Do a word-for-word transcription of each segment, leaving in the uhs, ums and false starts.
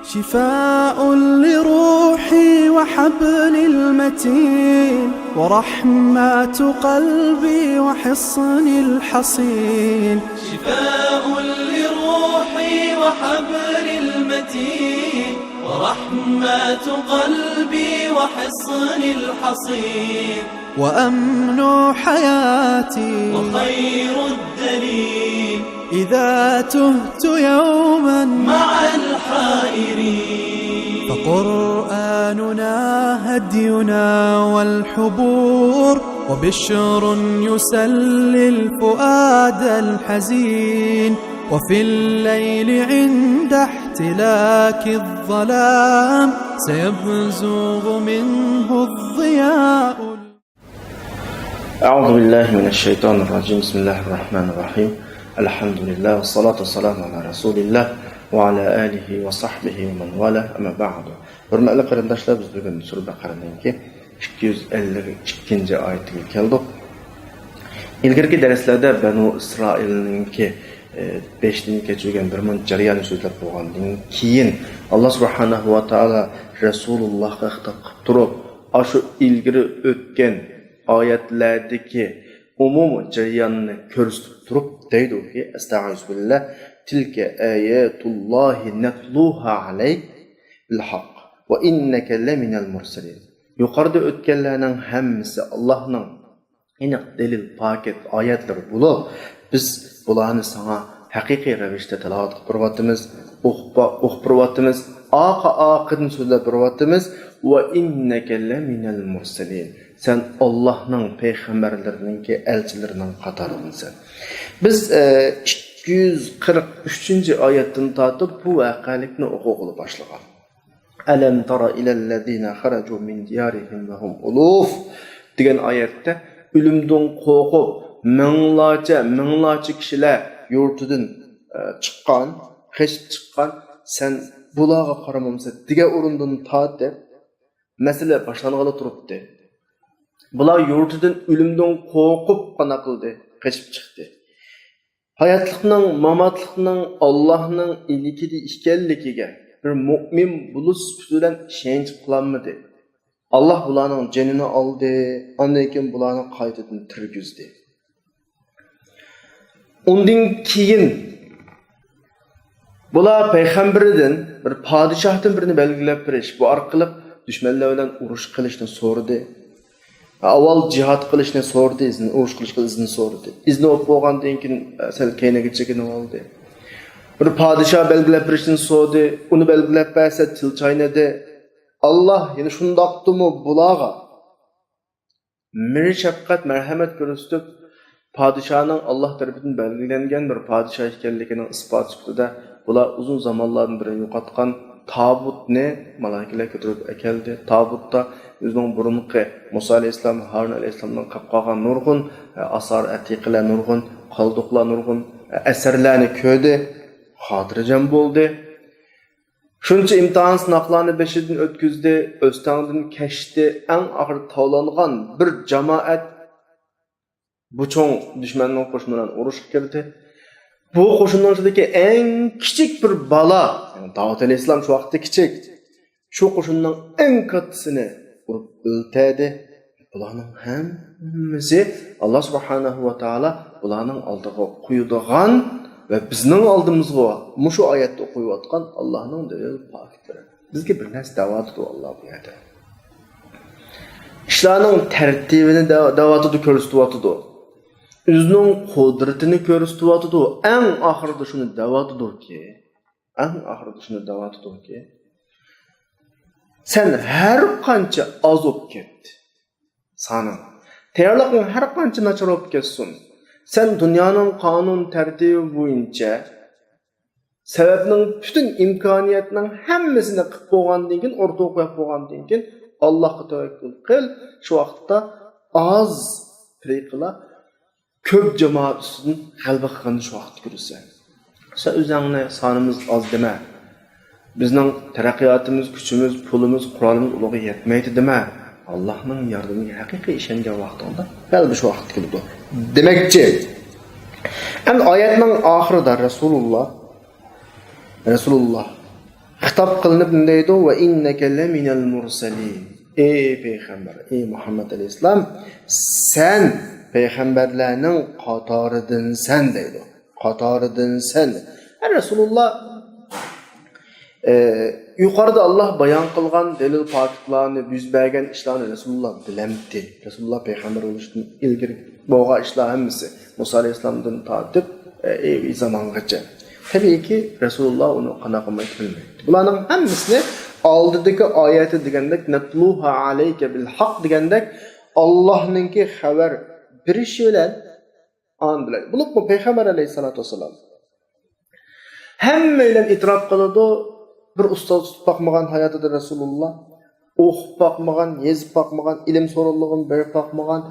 شفاء لروحي وحبل المتين، ورحمة قلبي وحصن الحصين. شفاء لروحي وحبل المتين، ورحمة قلبي وحصن الحصين. وأمن حياتي وخير الدليل، إذا تهت يوما مع الحائرين. فقرآننا هدينا والحبور، وبشر يسلي الفؤاد الحزين. وفي الليل عند احتلاك الظلام، سيبزغ منه الضياء. أعوذ بالله من الشيطان الرجيم. بسم الله الرحمن الرحيم. الحمد لله والصلاة والسلام على رسول الله وعلى آله وصحبه ومن والاه. أما بعد. ھۆرمەتلىك قېرىنداشلار، بىز بۈگۈن سۈرە بەقەرىنىڭكى ئىككى يۈز ئەللىك ئىككىنچى ئايىتىگە كەلدۇق. ئىلگىرىكى دەرسلەردە بەنۇ ئىسرائىلنىڭكى، ئى، بېشىدىن كەچۈرگەن بىر مۇنچە جەرياننى سۆزلەپ بولغاندىن كېيىن، ئاللا سۇبھانەھۇ ۋە تائالا رەسۇلۇللاھقا خىتاب قىلىپ تۇرۇپ، ئاشۇ ئىلگىرى ئۆتكەن ئايەتلەردىكى ئومۇمىي جەرياننى كۆرسىتىپ تۇرۇپ دەيدۇكى، ئەستەئىزۇبىللا، تىلكە ئايەتۇللاھى نەتلۇھا ئەلەيك بىل ھەق ۋە ئىننەكە لەمىنەل مۇرسەلىن. يۇقىرىدا ئۆتكەنلەرنىڭ ھەممىسى ئاللاھنىڭ ئېنىق دەلىل، پاكىت ئايەتلىرى بولۇپ، بىز بۇلارنى ساڭا ھەقىقىي رەۋىشتە تىلاۋەت قىلىپ بېرىۋاتىمىز، ئوقۇپ، ئوقۇپ بېرىۋاتىمىز، ئارقا-ئارقىدىن سۆزلەپ بېرىۋاتىمىز. ۋە ئىننەكە لەمىنەل مۇرسەلىن. سەن ئاللاھنىڭ پەيغەمبەرلىرىنىڭكى ئەلچىلىرىنىڭ قاتارىدىنسەن. بىز، ئە، ئىككى يۈز قىرىق ئۈچىنچى ئايەتتىن تارتىپ بۇ ۋەقەلىكنى ئوقۇغىلى باشلىغان. ئەلەم تارا ئىلەللەزىنە خەرەجۇ مىن دىيارىھىم ۋە ھۇم ئۇلۇف دېگەن ئايەتتە ئۆلۈمدىن قورقۇپ مىڭلارچە، مىڭلارچە كىشىلەر يۇرتىدىن، ئە، چىققان، قېچىپ چىققان، سەن بۇلارغا قارىمامسەن دېگەن ئورۇندىن تارتىپ مەسىلە باشلانغىلى تۇرۇپتى. بۇلار يۇرتىدىن ئۆلۈمدىن قورقۇپ قانداق قىلدى؟ قېچىپ چىقتى. ھاياتلىقنىڭ، ماماتلىقنىڭ ئاللاھنىڭ ئىلكىدە ئىكەنلىكىگە بىر مۆمىن بولۇش سۈپىتى بىلەن ئىشەنچ قىلالمىدى. ئاللاھ بۇلارنىڭ جېنىنى ئالدى، ئاندىن كېيىن بۇلارنى قايتىدىن تىرگۈزدى. ئۇندىن كېيىن بۇلار پەيغەمبىرىدىن، بىر پادىشاھتىن بىرنى بەلگىلەپ بېرىش، بۇ ئارقىلىق دۈشمەنلەر بىلەن ئۇرۇش قىلىشنى سورىدى. ئاۋۋال جىھاد قىلىشنى سورىدى، ئىزنى، ئۇرۇش قىلىشقا ئىزنى سورىدى. ئىزنى بولۇپ بولغاندىن كېيىن، ئە، سەل كەينىگە چېكىنىۋالدى. بىر پادىشاھ بەلگىلەپ بېرىشنى سورىدى، ئۇنى بەلگىلەپ بەرسە تىل چاينىدى. ئاللاھ يەنە شۇنداقتىمۇ بۇلارغا مېھرى شەپقەت، مەرھەمەت كۆرسىتىپ، پادىشاھنىڭ ئاللاھ تەرىپىدىن بەلگىلەنگەن بىر پادىشاھ ئىكەنلىكىنىڭ ئىسپاتى سۈپىتىدە، بۇلار ئۇزۇن زامانلاردىن بېرى يوقاتقان تابۇتنى مالايىكىلەر كۆتۈرۈپ ئەكەلدى. تابۇتتا ئۆزىنىڭ بۇرۇنقى مۇسا ئەلەيھىسسالام، ھارۇن ئەلەيھىسسالامدىن قېلىپ قالغان نۇرغۇن، ئە، ئاسار ئەتىقىلەر، نۇرغۇن قالدۇقلار، نۇرغۇن، ئە، ئەسەرلەرنى كۆردى، خاتىرجەم بولدى. شۇنچە ئىمتىھان سىناقلارنى بېشىدىن ئۆتكۈزدى، ئۆستەڭدىن كەچتى، ئەڭ ئاخىرى تاۋلانغان بىر جامائەت بۇ چوڭ دۈشمەننىڭ قوشۇنى بىلەن ئۇرۇشقا كىردى. بۇ قوشۇننىڭ ئىچىدىكى ئەڭ كىچىك بىر بالا، يەنى داۋۇت ئەلەيھىسسالام شۇ ۋاقىتتا كىچىك، شۇ قوشۇننىڭ ئەڭ كاتتىسىنى ئۇرۇپ ئۆلتۈردى. بۇلارنىڭ ھەممىسى ئاللا سۇبھانەھۇ ۋە تائالا بۇلارنىڭ ئالدىغا قويىدىغان ۋە بىزنىڭ ئالدىمىزغا مۇشۇ ئايەتتە قويۇۋاتقان ئاللانىڭ دەلىل پاكىتلىرى. بىزگە بىر نەرسە دەۋاتىدۇ ئاللا بۇ يەردە. ئىشلارنىڭ تەرتىبىنى دە-، دەۋاتىدۇ، كۆرسىتىۋاتىدۇ. ئۆزىنىڭ قۇدرىتىنى كۆرسىتىۋاتىدۇ. ئەڭ ئاخىرىدا شۇنى دەۋاتىدۇكى، ئەڭ ئاخىرىدا شۇنى دەۋاتىدۇكى، سەن ھەر قانچە ئاز بولۇپ كەت، سانىڭ، تەييارلىقىڭ ھەر قانچە ناچار بولۇپ كەتسۇن، سەن دۇنيانىڭ قانۇن تەرتىبى بويىچە سەۋەبنىڭ، پۈتۈن ئىمكانىيەتنىڭ ھەممىسىنى قىلىپ بولغاندىن كېيىن، ئورتىغا قويۇپ بولغاندىن كېيىن، ئاللاھقا تەۋەككۈل قىل. شۇ ۋاقىتتا ئاز پىرقىلار كۆپ جامائەت ئۈستىدىن غەلىبە قىلغاننى شۇ ۋاقىتتا كۆرىسەن. سەن ئۆزۈڭنى سانىمىز ئاز دېمە. بىزنىڭ تەرەققىياتىمىز، كۈچىمىز، پۇلىمىز، قورالىمىز ئۇلارغا يەتمەيدۇ دېمە. ئاللاھنىڭ ياردىمىگە ھەقىقىي ئىشەنگەن ۋاقتىڭدا غەلىبە شۇ ۋاقىتتا كېلىدۇ دېمەكچى. ئەمدى ئايەتنىڭ ئاخىرىدا رەسۇلۇللا، رەسۇلۇللا خىتاب قىلىنىپ نېمە دەيدۇ؟ «ۋە ئىننەكە لەمىنەل مۇرسەلىن.» ئەي پەيغەمبەر، ئەي مۇھەممەد ئەلەيھىسسالام، سەن پەيغەمبەرلەرنىڭ قاتارىدىنسەن دەيدۇ. قاتارىدىنسەن. ھە، رەسۇلۇللا، ئە، يۇقىرىدا ئاللا بايان قىلغان دەلىل پاكىتلارنى، يۈز بەرگەن ئىشلارنى رەسۇلۇللا بىلەمتى. رەسۇلۇللا پەيغەمبەر بولۇشتىن ئىلگىرى بولغان ئىشلار ھەممىسى، مۇسا ئەلەيھىسسالامدىن تارتىپ، ئە، ئەيۋى زامانغىچە. تەبىئىيكى، رەسۇلۇللا ئۇنى قانداق قىلمايتتى، بىلمەيتتى. بۇلارنىڭ ھەممىسىنى ئالدىدىكى ئايەتتە دېگەندەك، «نەتلۇھا ئەلەيكە بىل ھەق» دېگەندەك، ئاللانىڭكى خەۋەر بېرىشى بىلەن ئان بىلەن. بولۇپمۇ پەيغەمبەر ئەلەيھىسسالاتۇ ۋەسسالام، ھەممەيلەن ئېتىراپ قىلىدۇ، بىر ئۇستاز تۇتۇپ باقمىغان ھاياتىدا رەسۇلۇللا، ئوقۇپ باقمىغان، يېزىپ باقمىغان، ئىلىم سورۇنلىرىغىمۇ بېرىپ باقمىغان،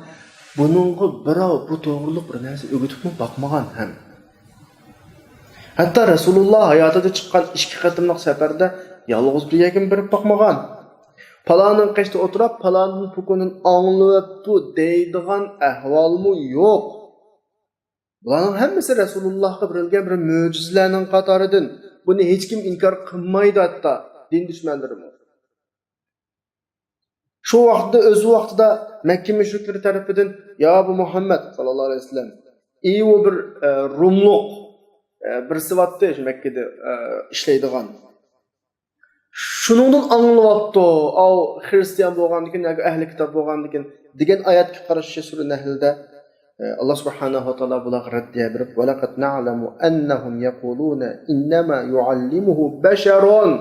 بۇنىڭغا بىراۋ بۇ توغرىلىق بىر نەرسە ئۆگىتىپمۇ باقمىغان ھەم. ھەتتا رەسۇلۇللا ھاياتىدا چىققان ئىككى قېتىملىق سەپەردە يالغۇز بىر يەرگىمۇ بېرىپ باقمىغان. پالانىڭ قېشىدا ئولتۇرۇپ، پالاندىن پۇكۇندىن ئاڭلىۋەپتۇ دەيدىغان ئەھۋالمۇ يوق. بۇلارنىڭ ھەممىسى رەسۇلۇللاھقا بېرىلگەن بىر مۆجىزىلەرنىڭ قاتارىدىن. بۇنى ھېچكىم ئىنكار قىلمايدۇ، ھەتتا دىن دۈشمەنلىرىمۇ. شۇ ۋاقىتتا، ئۆز ۋاقتىدا مەككە مۈشرىكلىرى تەرىپىدىن، يا بۇ مۇھەممەد ساللاللاھۇ ئەلەيھى ۋەسەللەم، ئى، ئۇ بىر، ئە، روملۇق، ئە، بىرسى بارتتى شۇ مەككىدە، ئە، ئىشلەيدىغان. شۇنىڭدىن ئاڭلىۋاپتۇ، ئاۋۇ خىرىستىيان بولغاندىكىن ياكى ئەھلى كىتاب بولغاندىكىن دېگەن ئايەتكە قارىشى سۈرە نەھلدە، ئە، ئاللا سۇبھانەھۇ ۋە تائالا بۇلارغا رەددىيە بېرىپ، ۋەلەقەد نەئلەمۇ ئەننەھۇم يەقۇلۇنە ئىننەما يۇئەللىمۇھۇ بەشەرۇن.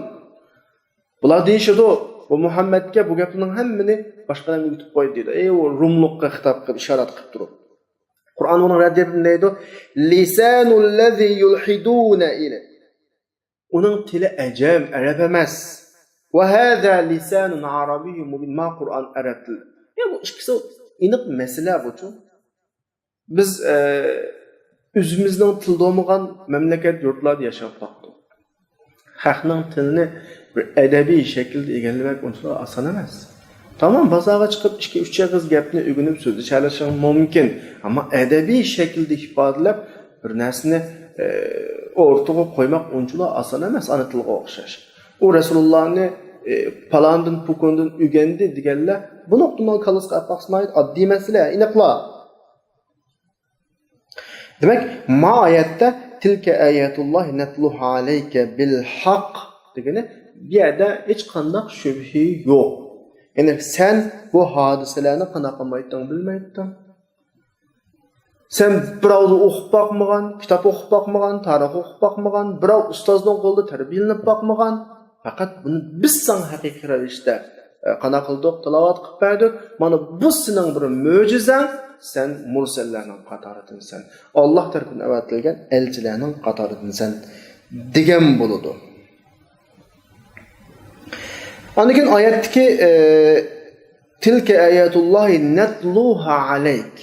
بۇلار دېيىشىدۇ، بۇ مۇھەممەدكە بۇ گەپنىڭ ھەممىنى باشقا ئادەم ئۆگىتىپ قويدى دەيدۇ. ئەي، ئۇ روملۇققا خىتاب قىلىپ، ئىشارەت قىلىپ تۇرۇپ. قۇرئان ئۇنىڭ رەددىيىسىنى دەيدۇ، لىسانۇللەزى يۇلھىدۇنە ئىلەيھ. ئۇنىڭ تىلى ئەجەم، ئەرەب ئەمەس. ۋە ھازا لىسانۇن ئەرەبىييۇن مۇبىن. ما قۇرئان ئەرەب تىلى. يا، بۇ ئىككىسى ئېنىق مەسىلە بۇچۇ. بىز، ئە، ئۆزىمىزنىڭ تىلى بولمىغان مەملىكەت، يۇرتلاردا ياشاپ باقتۇق. خەقنىڭ تىلىنى بىر ئەدەبىي شەكىلدە ئىگىلىمەك ئۇنچىۋالا ئاسان ئەمەس. تامام بازارغا چىقىپ ئىككى-ئۈچ ئېغىز گەپنى ئۆگىنىپ سۆزلىشەلىشىڭ مۇمكىن. ئەمما ئەدەبىي شەكىلدە ئىپادىلەپ بىر نەرسىنى، ئە، ئورتىغا قويماق ئۇنچىۋالا ئاسان ئەمەس ئانا تىلغا ئوخشاش. ئۇ رەسۇلۇللانى، ئە، پالاندىن، پۇكۇندىن ئۆگەندى دېگەنلەر بۇ نۇقتىنىڭ كاللىسىغا ئەپ باقسا ناھايىتى ئاددىي مەسىلە، ئېنىقلا. دېمەك، ما ئايەتتە تىلكە ئايەتۇللاھى نەتلۇھا ئەلەيكە بىل ھەق دېگىنى، بۇ يەردە ھېچقانداق شۈبھە يوق. يەنى سەن بۇ ھادىسىلەرنى قانداق قىلمايتتىڭ، بىلمەيتتىڭ. سەن بىراۋدىن ئوقۇپ باقمىغان، كىتاب ئوقۇپ باقمىغان، تارىخ ئوقۇپ باقمىغان، بىراۋ ئۇستازنىڭ قولىدا تەربىيەلىنىپ باقمىغان. پەقەت بۇنى بىز ساڭا ھەقىقىي رەۋىشتە، ئە، قانداق قىلدۇق؟ تىلاۋەت قىلىپ بەردۇق. مانا بۇ سېنىڭ بىر مۆجىزەڭ، سەن مۇرسەللەرنىڭ قاتارىدىنسەن. ئاللاھ تەرىپىدىن ئەۋەتىلگەن ئەلچىلەرنىڭ قاتارىدىنسەن دېگەن بولىدۇ. ئاندىن كېيىن ئايەتتىكى، ئە، تىلكە ئايەتۇللاھى نەتلۇھا ئەلەيك.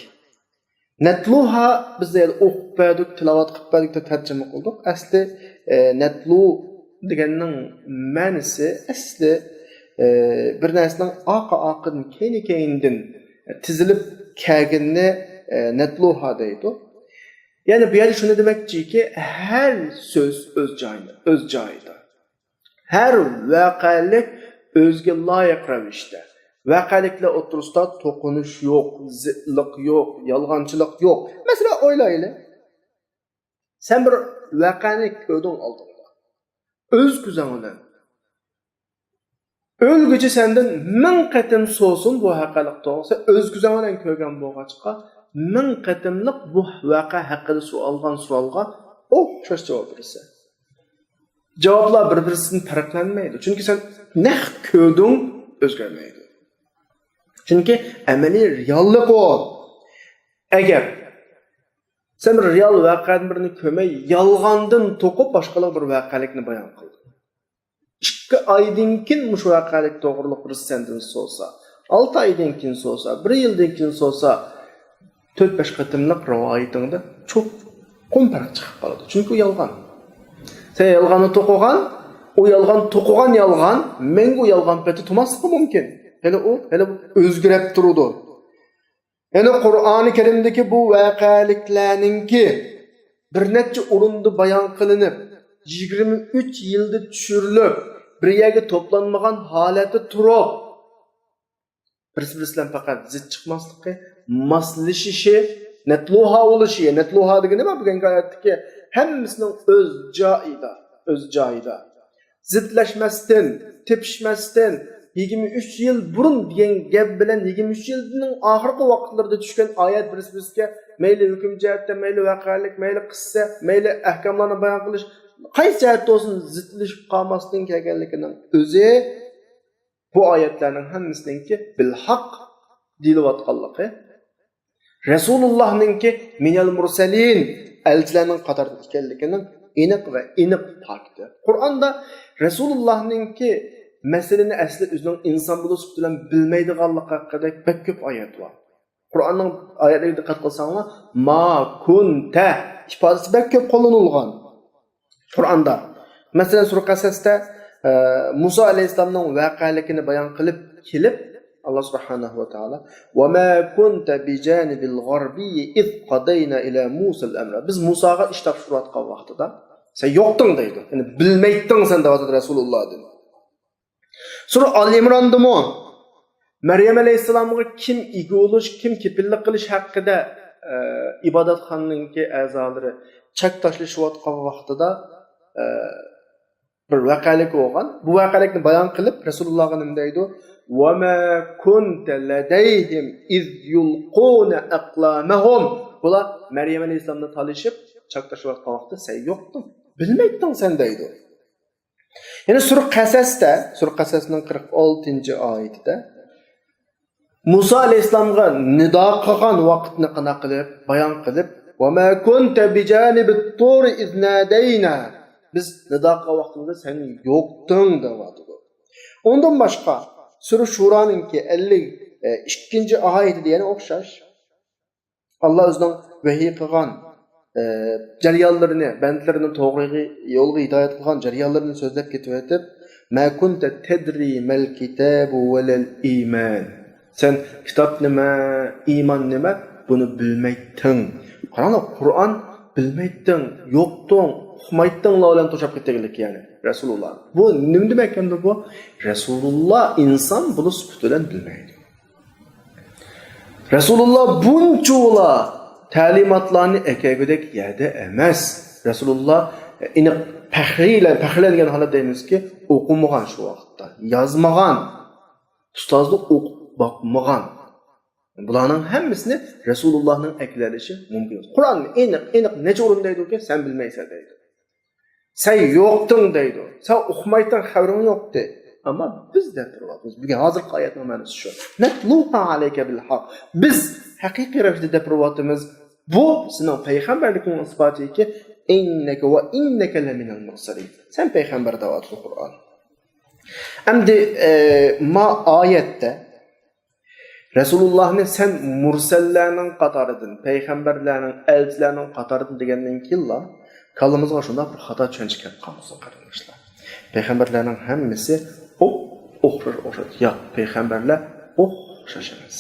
نەتلۇھا بىز يەنە ئوقۇپ بەردۇق، تىلاۋەت قىلىپ بەردۇق دەپ تەرجىمە قىلدۇق. ئەسلى، ئە، نەتلۇ دېگەننىڭ مەنىسى ئەسلى، ئە، بىر نەرسىنىڭ ئارقا-ئارقىدىن، كەينى-كەينىدىن تىزىلىپ كەلگىنىنى، ئە، نەتلۇھا دەيدۇ. يەنى بۇ يەردە شۇنى دېمەكچىكى، ھەر سۆز ئۆز جايىدا، ئۆز جايىدا. ھەر ۋەقەلىك ئۆزىگە لايىق رەۋىشتە. ۋەقەلىكلەر ئوتتۇرىسىدا توقۇنۇش يوق، زىتلىق يوق، يالغانچىلىق يوق. مەسىلەن، ئويلايلى. سەن بىر ۋەقەنى كۆردۈڭ ئالدىڭدا. ئۆز كۆزۈڭ بىلەن. ئۆلگۈچى سەندىن مىڭ قېتىم سورىسۇن بۇ ھەققىلىق توغرىسىدا، ئۆز كۆزۈڭ بىلەن كۆرگەن بولغاچقا، مىڭ قېتىملىق بۇ ۋەقە ھەققىدە سوئالغان سوئالغا ئوخشاش جاۋاب بېرىسەن. جاۋابلار بىر-بىرسىدىن پەرقلەنمەيدۇ. چۈنكى سەن نەق كۆردۈڭ، ئۆزگەرمەيدۇ. چۈنكى ئەمەلىي رېئاللىق ئۇ. ئەگەر سەن بىر رېئال ۋەقەدىن بىرنى كۆرمەي، يالغاندىن توقۇپ باشقىلارغا بىر ۋەقەلىكنى بايان قىلدىڭ. ئىككى ئايدىن كېيىن مۇشۇ ۋەقەلىك توغرىلىق بىرسى سەندىن سورىسا، ئالتە ئايدىن كېيىن سورىسا، بىر يىلدىن كېيىن سورىسا، تۆت-بەش قېتىملىق رىۋايىتىڭدە چوقۇم پەرق چىقىپ قالىدۇ. چۈنكى ئۇ يالغان. سەن يالغاننى توقۇغان، ئۇ يالغان توقۇغان يالغان، مەڭگۈ يالغان پېتى تۇرماسلىقى مۇمكىن. ھېلى ئۇ، ھېلى ئۆزگىرەپ تۇرىدۇ. يەنى قۇرئانى كەرىمدىكى بۇ ۋەقەلىكلەرنىڭكى بىر نەچچە ئورۇندا بايان قىلىنىپ، يىگىرمە ئۈچ يىلدا چۈشۈرۈلۈپ، بىر يەرگە توپلانمىغان ھالەتتە تۇرۇپ، بىرسى-بىرسى بىلەن پەقەت زىت چىقماسلىقى، ماسلىشىشى، نەتلۇھا بولۇشى، نەتلۇھا دېگىنى نېمە؟ بۈگۈنكى ھاياتتىكى ھەممىسىنىڭ ئۆز جايىدا، ئۆز جايىدا. زىتلەشمەستىن، تېپىشمەستىن، يىگىرمە ئۈچ يىل بۇرۇن دېگەن گەپ بىلەن يىگىرمە ئۈچ يىلنىڭ ئاخىرقى ۋاقىتلىرىدا چۈشكەن ئايەت بىرسى-بىرسىگە مەيلى ھۆكۈم جەھەتتە، مەيلى ۋەقەلىك، مەيلى قىسسە، مەيلى ئەھكاملارنى بايان قىلىش، قايسى جەھەتتە بولسۇن زىتلىشىپ قالماستىن كەلگەنلىكىنىڭ ئۆزى بۇ ئايەتلەرنىڭ ھەممىسىنىڭكى بىلھەق دېيىلىۋاتقانلىقى، رەسۇلۇللاھنىڭكى مىنەل مۇرسەلىن، ئەلچىلەرنىڭ قاتارىدا ئىكەنلىكىنىڭ ئېنىق ۋە ئېنىق پاكىتى. قۇرئاندا رەسۇلۇللاھنىڭكى مەسىلىنى ئەسلى ئۆزىنىڭ ئىنسان بولۇش سۈپىتى بىلەن بىلمەيدىغانلىقى ھەققىدە بەك كۆپ ئايەت بار. قۇرئاننىڭ ئايەتلىرىگە دىققەت قىلساڭلار، ما كۇنتە ئىپادىسى بەك كۆپ قوللىنىلغان. قۇرئاندا. مەسىلەن، سۈرە قەسەستە، ئە، مۇسا ئەلەيھىسسالامنىڭ ۋەقەلىكىنى بايان قىلىپ كېلىپ، ئاللا سۇبھانەھۇ ۋە تائالا، «وما كنت بجانب الغربي إذ قضينا إلى موسى الأمر.» بىز مۇساغا ئىش تاپشۇرۇۋاتقان ۋاقتىدا، سەن يوقتۇڭ دەيدۇ. يەنى بىلمەيتتىڭ سەن دەۋاتىدۇ رەسۇلۇللا دېدى. سۈرە ئال ئىمراندىمۇ مەريەم ئەلەيھىسسالامغا كىم ئىگە بولۇش، كىم كېپىللىك قىلىش ھەققىدە، ئە، ئىبادەتخانىنىڭكى ئەزالىرى چەك تاشلىشىۋاتقان ۋاقتىدا، ئە، بىر ۋەقەلىك بولغان. بۇ ۋەقەلىكنى بايان قىلىپ، رەسۇلۇللاغا نېمە دەيدۇ؟ «وما كنت لديهم إذ يلقون أقلامهم.» بۇلار مەريەم ئەلەيھىسسالامنى تالىشىپ، چەك تاشلىۋاتقان ۋاقىتتا سەن يوقتۇڭ، بىلمەيتتىڭ سەن دەيدۇ. يەنە سۈرە قەسەستە، سۈرە قەسەسنىڭ قىرىق ئالتىنچى ئايىتىدە مۇسا ئەلەيھىسسالامغا نىدا قىلغان ۋاقىتنى قانداق قىلىپ، بايان قىلىپ، «وما كنت بجانب الطور إذ نادينا.» بىز نىدا قىلغان ۋاقتىمىزدا سەن يوقتۇڭ دەۋاتىدۇ. ئۇندىن باشقا، سۈرە شۇرانىڭكى ئەللىك ئىككىنچى ئايىتىدە يەنە ئوخشاش. ئاللا ئۆزىنىڭ ۋەھىي قىلغان، ئە، جەريانلىرىنى، بەندىلىرىنى توغرا يولغا ھىدايەت قىلغان جەريانلىرىنى سۆزلەپ كېتىۋېتىپ، «ما كنت تدري ما الكتاب ولا الإيمان.» سەن كىتاب نېمە، ئىمان نېمە، بۇنى بىلمەيتتىڭ. قاراڭلار، قۇرئان بىلمەيتتىڭ، يوقتۇڭ، ئۇقمايتتىڭلار بىلەن توشاپ كېتىگلىك، يەنى رەسۇلۇللا. بۇ نېمە دېمەك ئەمدى بۇ؟ رەسۇلۇللا ئىنسان بولۇش سۈپىتى بىلەن بىلمەيدۇ. رەسۇلۇللا بۇنچىۋالا تەلىماتلارنى ئەكەلگۈدەك يەردە ئەمەس. رەسۇلۇللا ئېنىق پەخىرلەن-، پەخىرلەنگەن ھالەت دەيمىزكى، ئوقۇمىغان شۇ ۋاقىتتا، يازمىغان، ئۇستازدا ئوقۇپ باقمىغان. بۇلارنىڭ ھەممىسىنى رەسۇلۇللانىڭ ئەكىلەلىشى مۇمكىن. قۇرئان ئېنىق، ئېنىق نەچچە ئورۇن دەيدۇكى، سەن بىلمەيسەن دەيدۇ. سەن يوقتۇڭ دەيدۇ. سەن ئۇقمايتتىڭ، خەۋىرىڭ يوقتى. ئەمما بىز دەپ تۇرۇۋاتىمىز. بۈگۈن ھازىرقى ئايەتنىڭ مەنىسى شۇ. نەتلۇھا ئەلەيكە بىل ھەق. بىز ھەقىقىي رەۋىشتە دەپ تۇرۇۋاتىمىز. بۇ سېنىڭ پەيغەمبەرلىكىڭنىڭ ئىسپاتىكى، ئىننەكە ۋە ئىننەكە لەمىنەل مۇرسەلىن. سەن پەيغەمبەر دەۋاتىدۇ قۇرئان. ئەمدى، ئە، ما ئايەتتە رەسۇلۇللاھنى سەن مۇرسەللەرنىڭ قاتارىدىن، پەيغەمبەرلەرنىڭ، ئەلچىلەرنىڭ قاتارىدىن دېگەندىن كېيىنلا، كاللىمىزغا شۇنداق بىر خاتا چۈشەنچە كەپ قالمىسۇن، قېرىنداشلار. پەيغەمبەرلەرنىڭ ھەممىسى ئوپ-، ئوخشاش، ئوخشاش. ياق، پەيغەمبەرلەر ئوخشاش ئەمەس.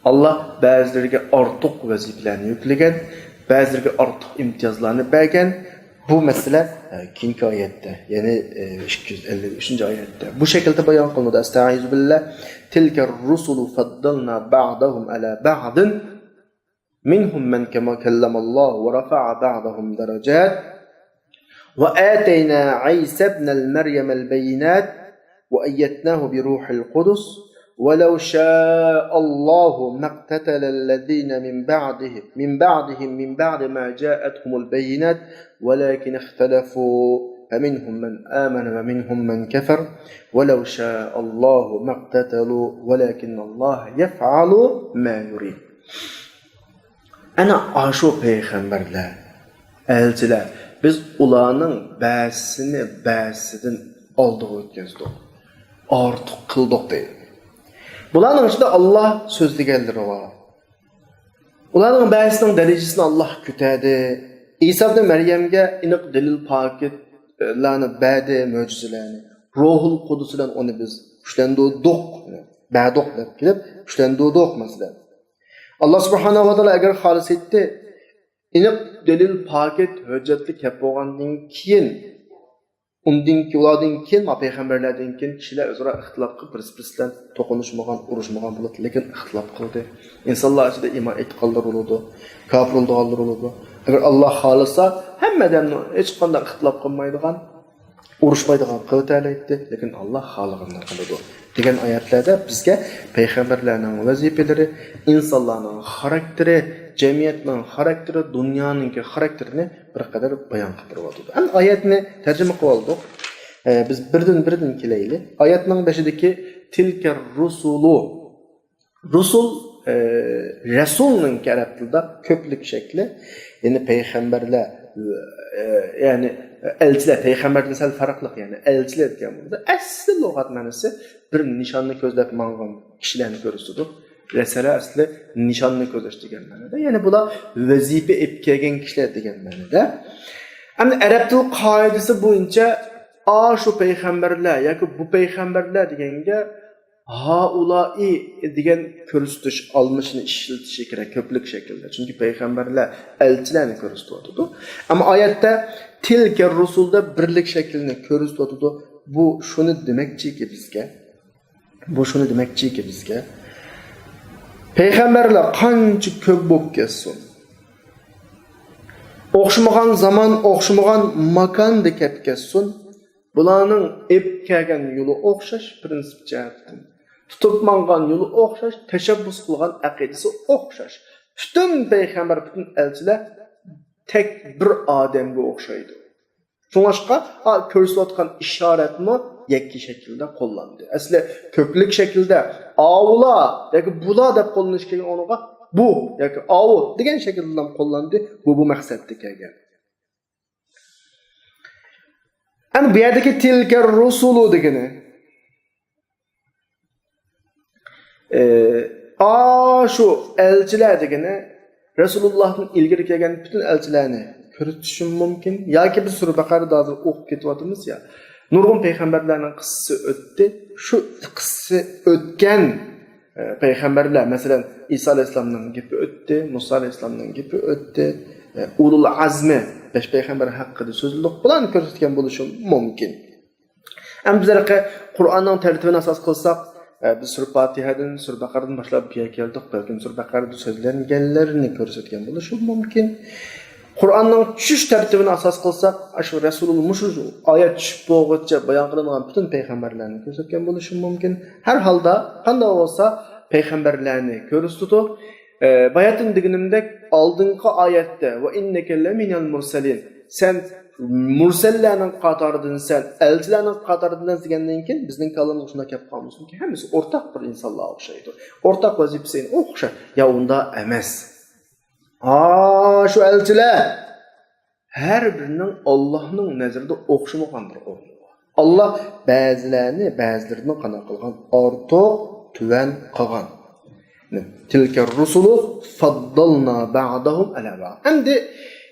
ئاللا بەزىلىرىگە ئارتۇق ۋەزىپىلەرنى يۈكلىگەن، بەزىلىرىگە ئارتۇق ئىمتىيازلارنى بەرگەن. بۇ مەسىلە، ئە، كېيىنكى ئايەتتە، يەنى، ئە، ئىككى يۈز ئەللىك ئۈچىنچى ئايەتتە بۇ شەكىلدە بايان قىلىنىدۇ. ئەستەئىزۇ بىللا. تلك الرسل فضلنا بعضهم على بعض منهم من كلم الله ورفع بعضهم درجات وآتينا عيسى ابن مريم البينات وأيدناه بروح القدس ولو شاء الله ما اقتتل الذين من بعدهم من بعدهم من بعد ما جاءتهم البينات ولكن اختلفوا فمنهم من آمن ومنهم من كفر ولو شاء الله ما اقتتلوا ولكن الله يفعل ما يريد. ئەنە ئاشۇ پەيغەمبەرلەر، ئەلچىلەر، بىز ئۇلارنىڭ بەزىسىنى بەزىسىدىن ئالدىغا ئۆتكۈزدۇق، ئارتۇق قىلدۇق دەيدۇ. بۇلارنىڭ ئىچىدە ئاللا سۆزلىگەنلىرى بار. ئۇلارنىڭ بەزىسىنىڭ دەرىجىسىنى ئاللا كۆتەردى. ئىسا ئىبنى مەريەمگە ئېنىق دەلىل پاكىتلارنى بەردى، مۆجىزىلەرنى. روھۇل قۇدۇس بىلەن ئۇنى بىز كۈچلەندۈردۇق، بەردۇق دەپ كېلىپ، كۈچلەندۈردۇق مەسىلەن. ئاللا سۇبھانەھۇ ۋە تائالا ئەگەر خالىسا ئىدى، ئېنىق دەلىل، پاكىت، ھۆججەتلىك كەپ بولغاندىن كېيىن، ئۇندىن كېيىن، ئۇلاردىن كېيىن، ما پەيغەمبەرلەردىن كېيىن كىشىلەر ئۆزئارا ئىختىلاپ قىلىپ، بىرسى بىرسى بىلەن توقۇنۇشمىغان، ئۇرۇشمىغان بولىدۇ، لېكىن ئىختىلاپ قىلدى. ئىنسانلار ئىچىدە ئىمان ئېيتقانلار بولىدۇ، كاپىر بولىدىغانلار بولىدۇ. ئەگەر ئاللا خالىسا، ھەممە ئادەمنى ھېچقانداق ئىختىلاپ قىلمايدىغان، ئۇرۇشمايدىغان قىلىۋېتەلەيتتى، لېكىن ئاللا خالىغىنىنى قىلىدۇ دېگەن ئايەتلەردە بىزگە پەيغەمبەرلەرنىڭ ۋەزىپىلىرى، ئىنسانلارنىڭ خاراكتېرى، جەمئىيەتنىڭ خاراكتېرى، دۇنيانىڭكى خاراكتېرىنى بىر قەدەر بايان قىلىپ بېرىۋاتىدۇ. ئەمدى ئايەتنى تەرجىمە قىلىۋالدۇق. ئە، بىز بىردىن بىردىن كېلەيلى. ئايەتنىڭ بېشىدىكى تىلكە رۇسۇلۇ. رۇسۇل، ئە، رەسۇلنىڭكى ئەرەب تىلىدا كۆپلۈك شەكلى، يەنى پەيغەمبەرلەر، ئە، يەنى ئەلچىلەر، پەيغەمبەردىن سەل پەرقلىق، يەنى ئەلچىلەر دېگەن بولسا، ئەسلى لۇغەت مەنىسى بىر نىشاننى كۆزلەپ ماڭغان كىشىلەرنى كۆرسىتىدۇ. رەسەلە ئەسلى نىشاننى كۆزلەش دېگەن مەنىدە. يەنى بۇلار ۋەزىپە ئېلىپ كەلگەن كىشىلەر دېگەن مەنىدە. ئەمدى ئەرەب تىل قائىدىسى بويىچە ئاشۇ پەيغەمبەرلەر ياكى بۇ پەيغەمبەرلەر دېگەنگە ھائۇلائى دېگەن كۆرسىتىش ئالمىشىنى ئىشلىتىشى كېرەك كۆپلۈك شەكىلدە. چۈنكى پەيغەمبەرلەر، ئەلچىلەرنى كۆرسىتىۋاتىدۇ. ئەمما ئايەتتە تىلكە رۇسۇلدا بىرلىك شەكلىنى كۆرسىتىۋاتىدۇ. بۇ شۇنى دېمەكچىكى بىزگە، بۇ شۇنى دېمەكچىكى بىزگە، پەيغەمبەرلەر قانچە كۆپ بولۇپ كەتسۇن، ئوخشىمىغان زامان، ئوخشىمىغان ماكاندا كەپ كەتسۇن، بۇلارنىڭ ئېلىپ كەلگەن يولى ئوخشاش پىرىنسىپ جەھەتتىن. تۇتۇپ ماڭغان يولى ئوخشاش، تەشەببۇس قىلغان ئەقىدىسى ئوخشاش. پۈتۈن پەيغەمبەر، پۈتۈن ئەلچىلەر تەك بىر ئادەمگە ئوخشايدۇ. شۇڭلاشقا، ئا، كۆرسىتىۋاتقان ئىشارەتمۇ يەككە شەكىلدە قوللاندى. ئەسلى كۆپلۈك شەكىلدە ئاۋۇلا ياكى بۇلا دەپ قوللىنىش كەلگەن ئورنىغا بۇ ياكى ئاۋۇ دېگەن شەكىلدە قوللاندى. بۇ، بۇ مەقسەتتە كەلگەن. ئەمدى بۇ يەردىكى تىلكە رۇسۇلۇ دېگىنى، ئە، ئاشۇ ئەلچىلەر دېگىنى رەسۇلۇللاھتىن ئىلگىرى كەلگەن پۈتۈن ئەلچىلەرنى كۆرسىتىشىمۇ مۇمكىن. ياكى بىز سۈرە بەقەرىدە ھازىر ئوقۇپ كېتىۋاتىمىز يا، نۇرغۇن پەيغەمبەرلەرنىڭ قىسسىسى ئۆتتى. شۇ قىسسىسى ئۆتكەن، ئە، پەيغەمبەرلەر، مەسىلەن، ئىسا ئەلەيھىسسالامنىڭ گېپى ئۆتتى، مۇسا ئەلەيھىسسالامنىڭ گېپى ئۆتتى، ئە، ئۇلۇل ئەزمى، بەش پەيغەمبەر ھەققىدە سۆزلىدۇق، بۇلارنى كۆرسەتكەن بولۇشى مۇمكىن. ئەمما بىز ھېلىقى قۇرئاننىڭ تەرتىپىنى ئاساس قىلساق، ئە، بىز سۈرە پاتىھەدىن، سۈرە بەقەرىدىن باشلاپ بۇ يەرگە كەلدۇق. بەلكىم سۈرە بەقەرىدە سۆزلەنگەنلەرنى كۆرسەتكەن بولۇشى مۇمكىن. قۇرئاننىڭ چۈشۈش تەرتىپىنى ئاساس قىلساق، ئاشۇ رەسۇلۇل مۇشۇ ئايەت چۈشۈپ بولغۇچە بايان قىلىنغان پۈتۈن پەيغەمبەرلەرنى كۆرسەتكەن بولۇشى مۇمكىن. ھەر ھالدا، قانداق بولسا پەيغەمبەرلەرنى كۆرسىتىدۇ. ئە، باياتىن دېگىنىمدەك، ئالدىنقى ئايەتتە، «ۋە ئىننەكە لەمىنەل مۇرسەلىن»، سەن مۇرسەللەرنىڭ قاتارىدىنسەن، ئەلچىلەرنىڭ قاتارىدىنسەن دېگەندىن كېيىن، بىزنىڭ كاللىمىزغا شۇنداق كەپ قالمىسۇنكى، ھەممىسى ئورتاق بىر ئىنسانلارغا ئوخشايدۇ. ئورتاق ۋەزىپىسى ئوخشاش. يا ئۇنداق ئەمەس. ئاشۇ ئەلچىلەر ھەر بىرىنىڭ ئاللاھنىڭ نەزىرىدە ئوخشىمىغان بىر ئورنى بار. ئاللا بەزىلەرنى بەزىلىرىدىن قانداق قىلغان؟ ئارتۇق، تۆۋەن قىلغان. تىلكە رۇسۇلۇ فەددەلنا بەئدەھۇم ئەلا بەئد. ئەمدى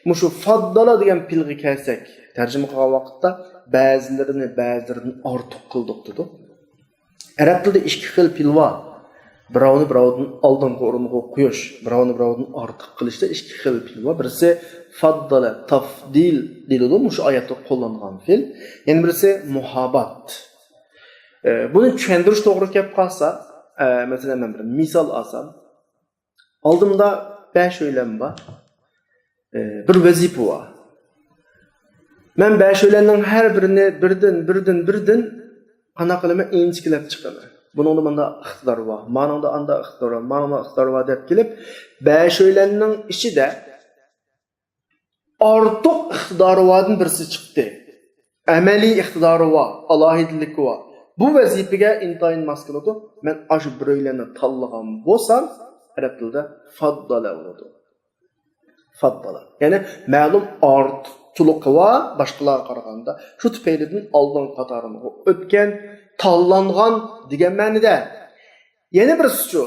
مۇشۇ فەددەلە دېگەن پېئىلغا كەلسەك، تەرجىمە قىلغان ۋاقىتتا بەزىلىرىنى بەزىلىرىدىن ئارتۇق قىلدۇق دېدۇق. ئەرەب تىلىدا ئىككى خىل پېئىل بار. بىراۋنى بىراۋدىن ئالدىنقى ئورۇنغا قويۇش، بىراۋنى بىراۋدىن ئارتۇق قىلىشتا ئىككى خىل پېئىل بار. بىرسى فەددەلە، تەفدىل دېيىلىدۇ، مۇشۇ ئايەتتە قوللانغان پېئىل. يەنە بىرسى مۇھابات. ئە، بۇنى چۈشەندۈرۈش توغرا كەپ قالسا، ئە، مەسىلەن، مەن بىر مىسال ئالسام، ئالدىمدا بەش ئۆيلەن بار. ئە، بىر ۋەزىپە بار. مەن بەش ئۆيلەننىڭ ھەر بىرىنى بىردىن، بىردىن، بىردىن قانداق قىلىمەن؟ ئىنچىكىلەپ چىقىمەن. بۇنىڭدا مۇنداق ئىقتىدار بار، مانىڭدا ئانداق ئىقتىدار بار، مانىڭدا ئىقتىدار بار دەپ كېلىپ، بەش ئۆيلەننىڭ ئىچىدە ئارتۇق ئىقتىدارى باردىن بىرسى چىقتى. ئەمەلىي ئىقتىدارى بار، ئالاھىدىلىكى بار. بۇ ۋەزىپىگە ئىنتايىن ماس كېلىدۇ. مەن ئاشۇ بىر ئۆيلەننى تاللىغان بولسام، ئەرەب تىلىدا فەددەلە بولىدۇ. فەددەلە. يەنى مەلۇم ئارتۇقچىلىقى بار باشقىلارغا قارىغاندا. شۇ تۈپەيلىدىن ئالدىنقى قاتارىمغا ئۆتكەن، تاللانغان دېگەن مەنىدە. يەنە بىرسىچۇ؟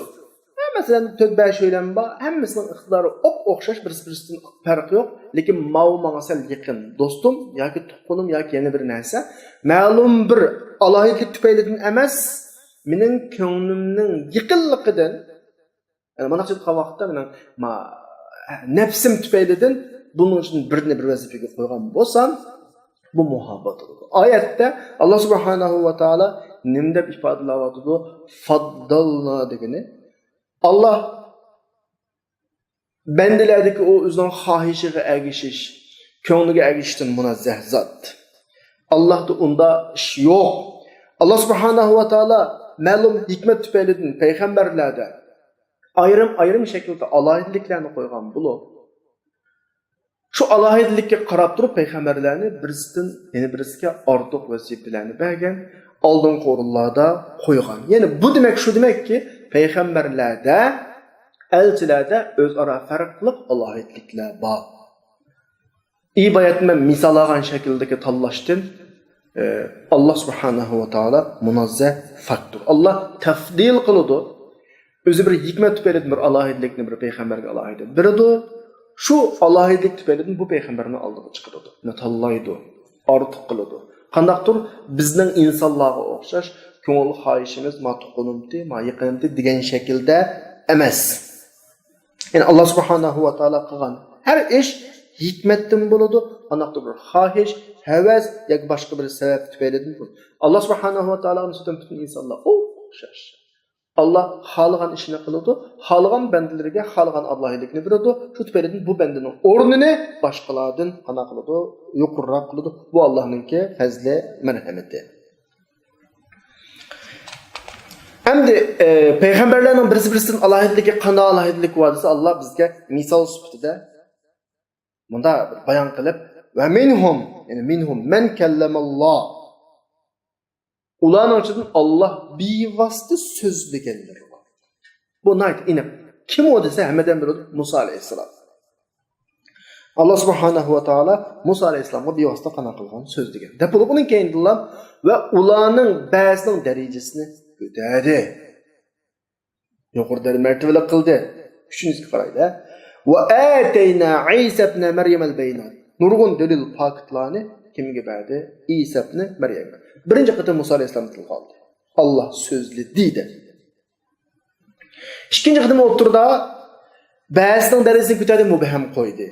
ھە، مەسىلەن، تۆت بەش ئۆيلەن بار، ھەممىسىنىڭ ئىقتىدارى ئوپئوخشاش، بىرسى بىرسىدىن پەرقى يوق. لېكىن ماۋۇ ماڭا سەل يېقىن دوستۇم ياكى تۇغقىنىم ياكى يەنە بىر نەرسە. مەلۇم بىر ئالاھىدىلىك تۈپەيلىدىن ئەمەس، مېنىڭ كۆڭلۈمنىڭ يېقىنلىقىدىن. يەنى مانا شۇنداق ۋاقىتتا مېنىڭ ما-، نەپسىم تۈپەيلىدىن بۇنىڭ ئۈچۈن بىرنى بىر ۋەزىپىگە قويغان بولسام، بۇ مۇھاببەت بولىدۇ. ئايەتتە ئاللا سۇبھانەھۇ ۋە تائالا نېمە دەپ ئىپادىلەۋاتىدۇ؟ فەددەلنا دېگىنى، ئاللا بەندىلەردىكى ئۇ ئۆزىنىڭ خاھىشىغا ئەگىشىش، كۆڭلىگە ئەگىشىشتىن مۇنەززەھ زات. ئاللاھتا ئۇنداق ئىش يوق. ئاللا سۇبھانەھۇ ۋە تائالا مەلۇم ھېكمەت تۈپەيلىدىن پەيغەمبەرلەردە ئايرىم-ئايرىم شەكىلدە ئالاھىدىلىكلەرنى قويغان بولۇپ، شۇ ئالاھىدىلىككە قاراپ تۇرۇپ پەيغەمبەرلەرنى بىرسىدىن يەنە بىرسىگە ئارتۇق ۋەزىپىلەرنى بەرگەن، ئالدىنقى ئورۇنلاردا قويغان. يەنى بۇ دېمەك شۇ دېمەككى، پەيغەمبەرلەردە، ئەلچىلەردە ئۆزئارا پەرقلىق ئالاھىدىلىكلەر بار. ئى باياتتا مەن مىسال ئالغان شەكىلدىكى تاللاشتىن، ئى، ئاللا سۇبھانەھۇ ۋە تائالا مۇنەززەھ پاكتۇر. ئاللا تەپدىل قىلىدۇ. ئۆزى بىر ھېكمەت تۈپەيلىدىن بىر ئالاھىدىلىكنى بىر پەيغەمبەرگە ئالاھىدە بېرىدۇ. شۇ ئالاھىدىلىك تۈپەيلىدىن بۇ پەيغەمبەرنى ئالدىغا چىقىرىدۇ. نى تاللايدۇ. ئارتۇق قىلىدۇ. قانداقتۇر بىزنىڭ ئىنسانلارغا ئوخشاش كۆڭۈل خاھىشىمىز ما تۇغقىنىمتى، ما يېقىنىمتى دېگەن شەكىلدە ئەمەس. يەنى ئاللا سۇبھانەھۇ ۋە تائالا قىلغان ھەر ئىش ھېكمەتتىن بولىدۇ. ئانداقتا بىر خاھىش، ھەۋەس ياكى باشقا بىر سەۋەب تۈپەيلىدىن بولىدۇ. ئاللا سۇبھانەھۇ ۋە تائالاغا نىسبەتەن پۈتۈن ئىنسانلار ئوخشاش. ئاللا خالىغان ئىشنى قىلىدۇ، خالىغان بەندىلىرىگە خالىغان ئالاھىدىلىكنى بېرىدۇ. شۇ تۈپەيلىدىن بۇ بەندىنىڭ ئورنىنى باشقىلاردىن قانداق قىلىدۇ؟ يۇقىرىراق قىلىدۇ. بۇ ئاللانىڭكى پەزلى، مەرھەمىتى. ئەمدى، ئە، پەيغەمبەرلەرنىڭ بىرسى بىرسىدىن ئالاھىدىلىكى، قانداق ئالاھىدىلىك بار دېسە، ئاللا بىزگە مىسال سۈپىتىدە مۇنداق بىر بايان قىلىپ، ۋە مىنھۇم، يەنى مىنھۇم مەن كەللەمەللا. ئۇلارنىڭ ئىچىدىن ئاللا بىۋاسىتە سۆزلىگەنلىرى بار. بۇ ناھايىتى ئېنىق. كىم ئۇ دېسە، ھەممىدىن بىلىدۇ، مۇسا ئەلەيھىسسالام. ئاللا سۇبھانەھۇ ۋە تائالا مۇسا ئەلەيھىسسالامغا بىۋاسىتە قانداق قىلغان سۆزلىگەن دەپ بولۇپ، ئۇنىڭ كەينىدىنلا ۋە ئۇلارنىڭ بەزىسىنىڭ دەرىجىسىنى كۆتەردى. يۇقىرى دەرىجە مەرتىۋىلىك قىلدى. ئۈچىنچىسىگە قارايلى. ۋە ئاتەينا ئىسا ئىبنە مەريەمەل بەينات. نۇرغۇن دەلىل پاكىتلارنى كىمگە بەردى؟ ئىسا ئىبنە مەريەمگە. بىرىنچى قېتىم مۇسا ئەلەيھىسسالام تىلغا ئالدى. ئاللا سۆزلىدى دەپ. ئىككىنچى قېتىم ئوتتۇرىدا بەزىنىڭ دەرىجىسىنى كۆتەردى، مۇبھەم قويدى.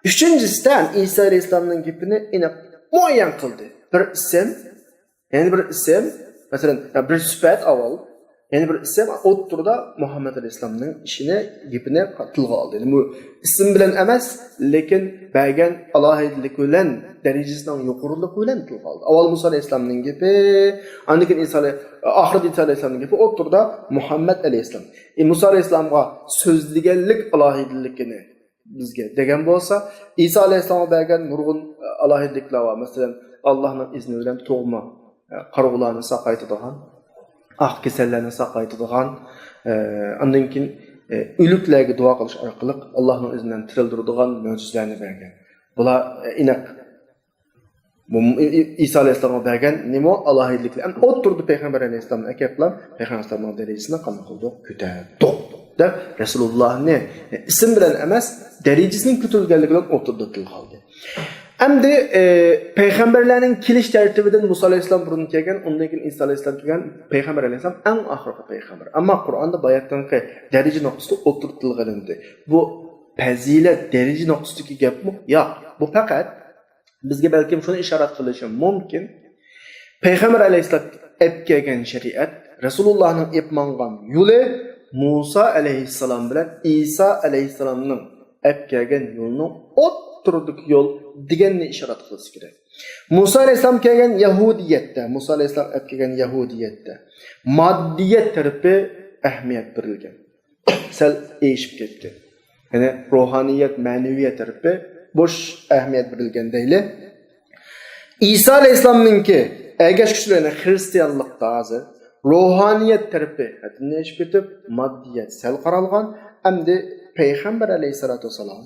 ئۈچىنچىسىدە ئىسا ئەلەيھىسسالامنىڭ گېپىنى ئېنىق مۇئەييەن قىلدى. بىر ئىسىم، يەنە بىر ئىسىم، مەسىلەن، يا بىر سۈپەت ئاۋۋال، يەنە بىر ئىسىم ئوتتۇرىدا مۇھەممەد ئەلەيھىسسالامنىڭ ئىشىنى، گېپىنى تىلغا ئالدى. يەنى بۇ ئىسىم بىلەن ئەمەس، لېكىن بەرگەن ئالاھىدىلىكى بىلەن، دەرىجىسىنىڭ يۇقىرىلىقى بىلەن تىلغا ئالدى. ئاۋۋال مۇسا ئەلەيھىسسالامنىڭ گېپى، ئاندىن كېيىن ئىسا ئەلەي-، ئاخىرىدا ئىسا ئەلەيھىسسالامنىڭ گېپى، ئوتتۇرىدا مۇھەممەد ئەلەيھىسسالام. ئى، مۇسا ئەلەيھىسسالامغا سۆزلىگەنلىك ئالاھىدىلىكىنى بىزگە دېگەن بولسا، ئىسا ئەلەيھىسسالامغا بەرگەن نۇرغۇن، ئە، ئالاھىدىلىكلەر بار. مەسىلەن، ئاللانىڭ ئىزنى بىلەن تۇغما، ئە، قارىغۇلارنى ساقايتىدىغان، ئاق كېسەللەرنى ساقايتىدىغان، ئە، ئاندىن كېيىن، ئە، ئۆلۈكلەرگە دۇئا قىلىش ئارقىلىق ئاللانىڭ ئىزنى بىلەن تىرىلدۈرىدىغان مۆجىزىلەرنى بەرگەن. بۇلار، ئە، ئېنىق. بۇ ئى-، ئى-، ئىسا ئەلەيھىسسالامغا بەرگەن نېمە ئالاھىدىلىكلەر؟ ئەمدى ئوتتۇرىدا پەيغەمبەر ئەلەيھىسسالامنى ئەكەپلا، پەيغەمبەر ئەلەيھىسسالامنىڭ دەرىجىسىنى قانداق قىلدۇق؟ كۆتەردۇق دەپ، رەسۇلۇللاھنى ئىسىم بىلەن ئەمەس، دەرىجىسىنىڭ كۆتۈرۈلگەنلىكى بىلەن ئوتتۇرىدا تىلغا ئالدى. ئەمدى، ئى، پەيغەمبەرلەرنىڭ كېلىش تەرتىپىدىن مۇسا ئەلەيھىسسالام بۇرۇن كەلگەن، ئۇندىن كېيىن ئىسا ئەلەيھىسسالام كەلگەن، پەيغەمبەر ئەلەيھىسسالام ئەڭ ئاخىرقى پەيغەمبەر. ئەمما قۇرئاندا باياتىنقى دەرىجە نۇقتىسىدا ئوتتۇرىدا تىلغا ئېلىندى. بۇ پەزىلەت، دەرىجە نۇقتىسىدىكى گەپمۇ؟ ياق. بۇ پەقەت بىزگە بەلكىم شۇنى ئىشارەت قىلىشى مۇمكىن. پەيغەمبەر ئەلەيھىسسالام ئەپ كەلگەن شەرىئەت، رەسۇلۇللاھنىڭ ئېپ ماڭغان يولى مۇسا ئەلەيھىسسالام بىلەن ئىسا ئەلەيھىسسالامنىڭ ئەپ كەلگەن يولىنىڭ ئوتتۇرىدىكى يول دېگەننى ئىشارەت قىلىشى كېرەك. مۇسا ئەلەيھىسسالام كەلگەن يەھۇدىيەتتە، مۇسا ئەلەيھىسسالام ئەپ كەلگەن يەھۇدىيەتتە ماددىيەت تەرىپى ئەھمىيەت بېرىلگەن. سەل ئېشىپ كەتكەن. يەنى روھانىيەت، مەنىۋىيەت تەرىپى بوش ئەھمىيەت بېرىلگەن دەيلى. ئىسا ئەلەيھىسسالامنىڭكى ئەگەشكۈچىلەرنى خىرىستىيانلىقتا ھازىر روھانىيەت تەرىپى ھەددىدىن ئېشىپ كېتىپ، ماددىيەت سەل قارالغان. ئەمدى پەيغەمبەر ئەلەيھىسسالاتۇ ۋەسسالام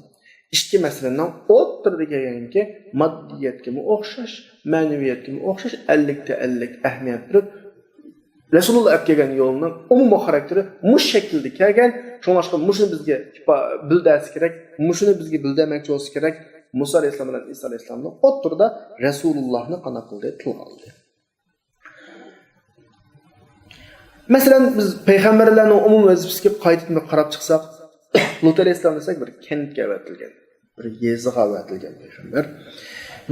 ئىككى مەسىلىنىڭ ئوتتۇرىدا كەلگەنكى ماددىيەتكىمۇ ئوخشاش، مەنىۋىيەتكىمۇ ئوخشاش، ئەللىكتە ئەللىك ئەھمىيەت بېرىپ، رەسۇلۇللا ئەپ كەلگەن يولنىڭ ئومۇمىي خاراكتېرى مۇشۇ شەكىلدە كەلگەن. شۇڭلاشقا مۇشۇنى بىزگە ئىپا-، بىلدۈرسە كېرەك، مۇشۇنى بىزگە بىلدۈرمەكچى بولسا كېرەك. مۇسا ئەلەيھىسسالام بىلەن ئىسا ئەلەيھىسسالامنىڭ ئوتتۇرىدا رەسۇلۇللاھنى قانداق قىلدى؟ تىلغا ئالدى. مەسىلەن، بىز پەيغەمبەرلەرنىڭ ئومۇمىي ۋەزىپىسىگە قايتىدىن بىر قاراپ چىقساق، لۇت ئەلەيھىسسالام دېسەك، بىر كەنتكە ئەۋەتىلگەن، بىر يېزىغا ئەۋەتىلگەن پەيغەمبەر.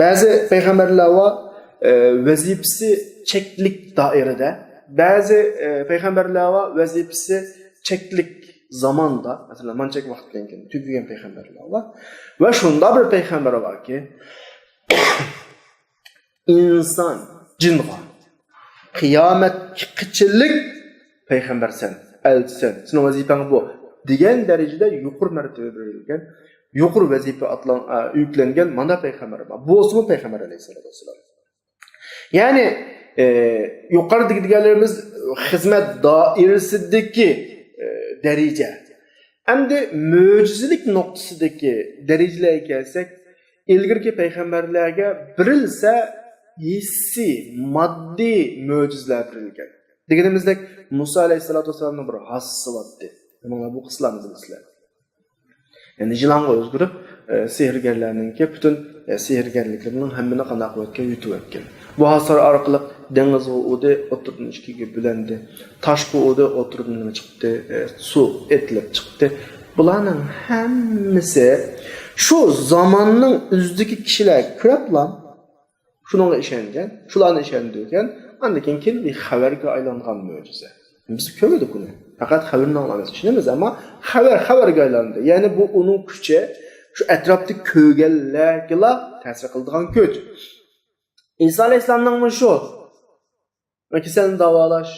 بەزى پەيغەمبەرلەر بار، ئە، ۋەزىپىسى چەكلىك دائىرىدە، بەزى، ئە، پەيغەمبەرلەر بار، ۋەزىپىسى چەكلىك زاماندا، مەسىلەن، مانچە ۋاقىتتىن كېيىن تۈگىگەن پەيغەمبەرلەر بار. ۋە شۇنداق بىر پەيغەمبەر باركى، ئىنسان، جىنغا، قىيامەتكىچىلىك پەيغەمبەرسەن، ئەلچىسەن، سېنىڭ ۋەزىپەڭ بۇ، دېگەن دەرىجىدە يۇقىرى مەرتىۋە بېرىلگەن، يۇقىرى ۋەزىپە ئاتلان-، ئە، يۈكلەنگەن مانا پەيغەمبەر بار. بۇ بولسىمۇ پەيغەمبەر ئەلەيھىسسالاتۇ ۋەسسالام. يەنى، ئى، يۇقىرىدا دېگەنلىرىمىز خىزمەت دائىرىسىدىكى، ئى، دەرىجە. ئەمدى مۆجىزىلىك نۇقتىسىدىكى دەرىجىلەرگە كەلسەك، ئىلگىرىكى پەيغەمبەرلەرگە بېرىلسە ھېسسىي، ماددىي مۆجىزىلەر بېرىلگەن. دېگىنىمىزدەك، مۇسا ئەلەيھىسسالاتۇ ۋەسسالامنىڭ بىر ھاسىسى بار ئىدى. مانا بۇ قىسسىلارنى بىلىسىلەر. يەنى يىلانغا ئۆزگىرىپ، ئە، سېھىرگەرلەرنىڭكى پۈتۈن، ئە، سېھىرگەرلىكلىرىنىڭ ھەممىنى قانداق قىلىۋەتكەن، يۇتۇۋەتكەن. بۇ ھاسىلار ئارقىلىق دېڭىزغا ئۇردى، ئوتتۇرىدىن ئىككىگە بۆلۈندى. تاشقا ئۇردى، ئوتتۇرىدىن نېمە چىقتى؟ ئە، سۇ ئېتىلىپ چىقتى. بۇلارنىڭ ھەممىسى شۇ زاماننىڭ ئۆزىدىكى كىشىلەر كۆرۈپلا شۇنىڭغا ئىشەنگەن، شۇلارنى ئىشەندۈرگەن، ئاندىن كېيىن كېلىپ خەۋەرگە ئايلانغان مۆجىزە. بىز كۆرمىدۇق ئۇنى. پەقەت خەۋىرىنى ئاڭلايمىز، ئىشىنىمىز، ئەمما خەۋەر خەۋەرگە ئايلاندى. يەنى بۇ ئۇنىڭ كۈچى، شۇ ئەتراپتا كۆرگەنلەرگىلا تەسىر قىلىدىغان كۈچ. ئىسا ئەلەيھىسسالامنىڭمۇ شۇ كېسەلنى داۋالاش،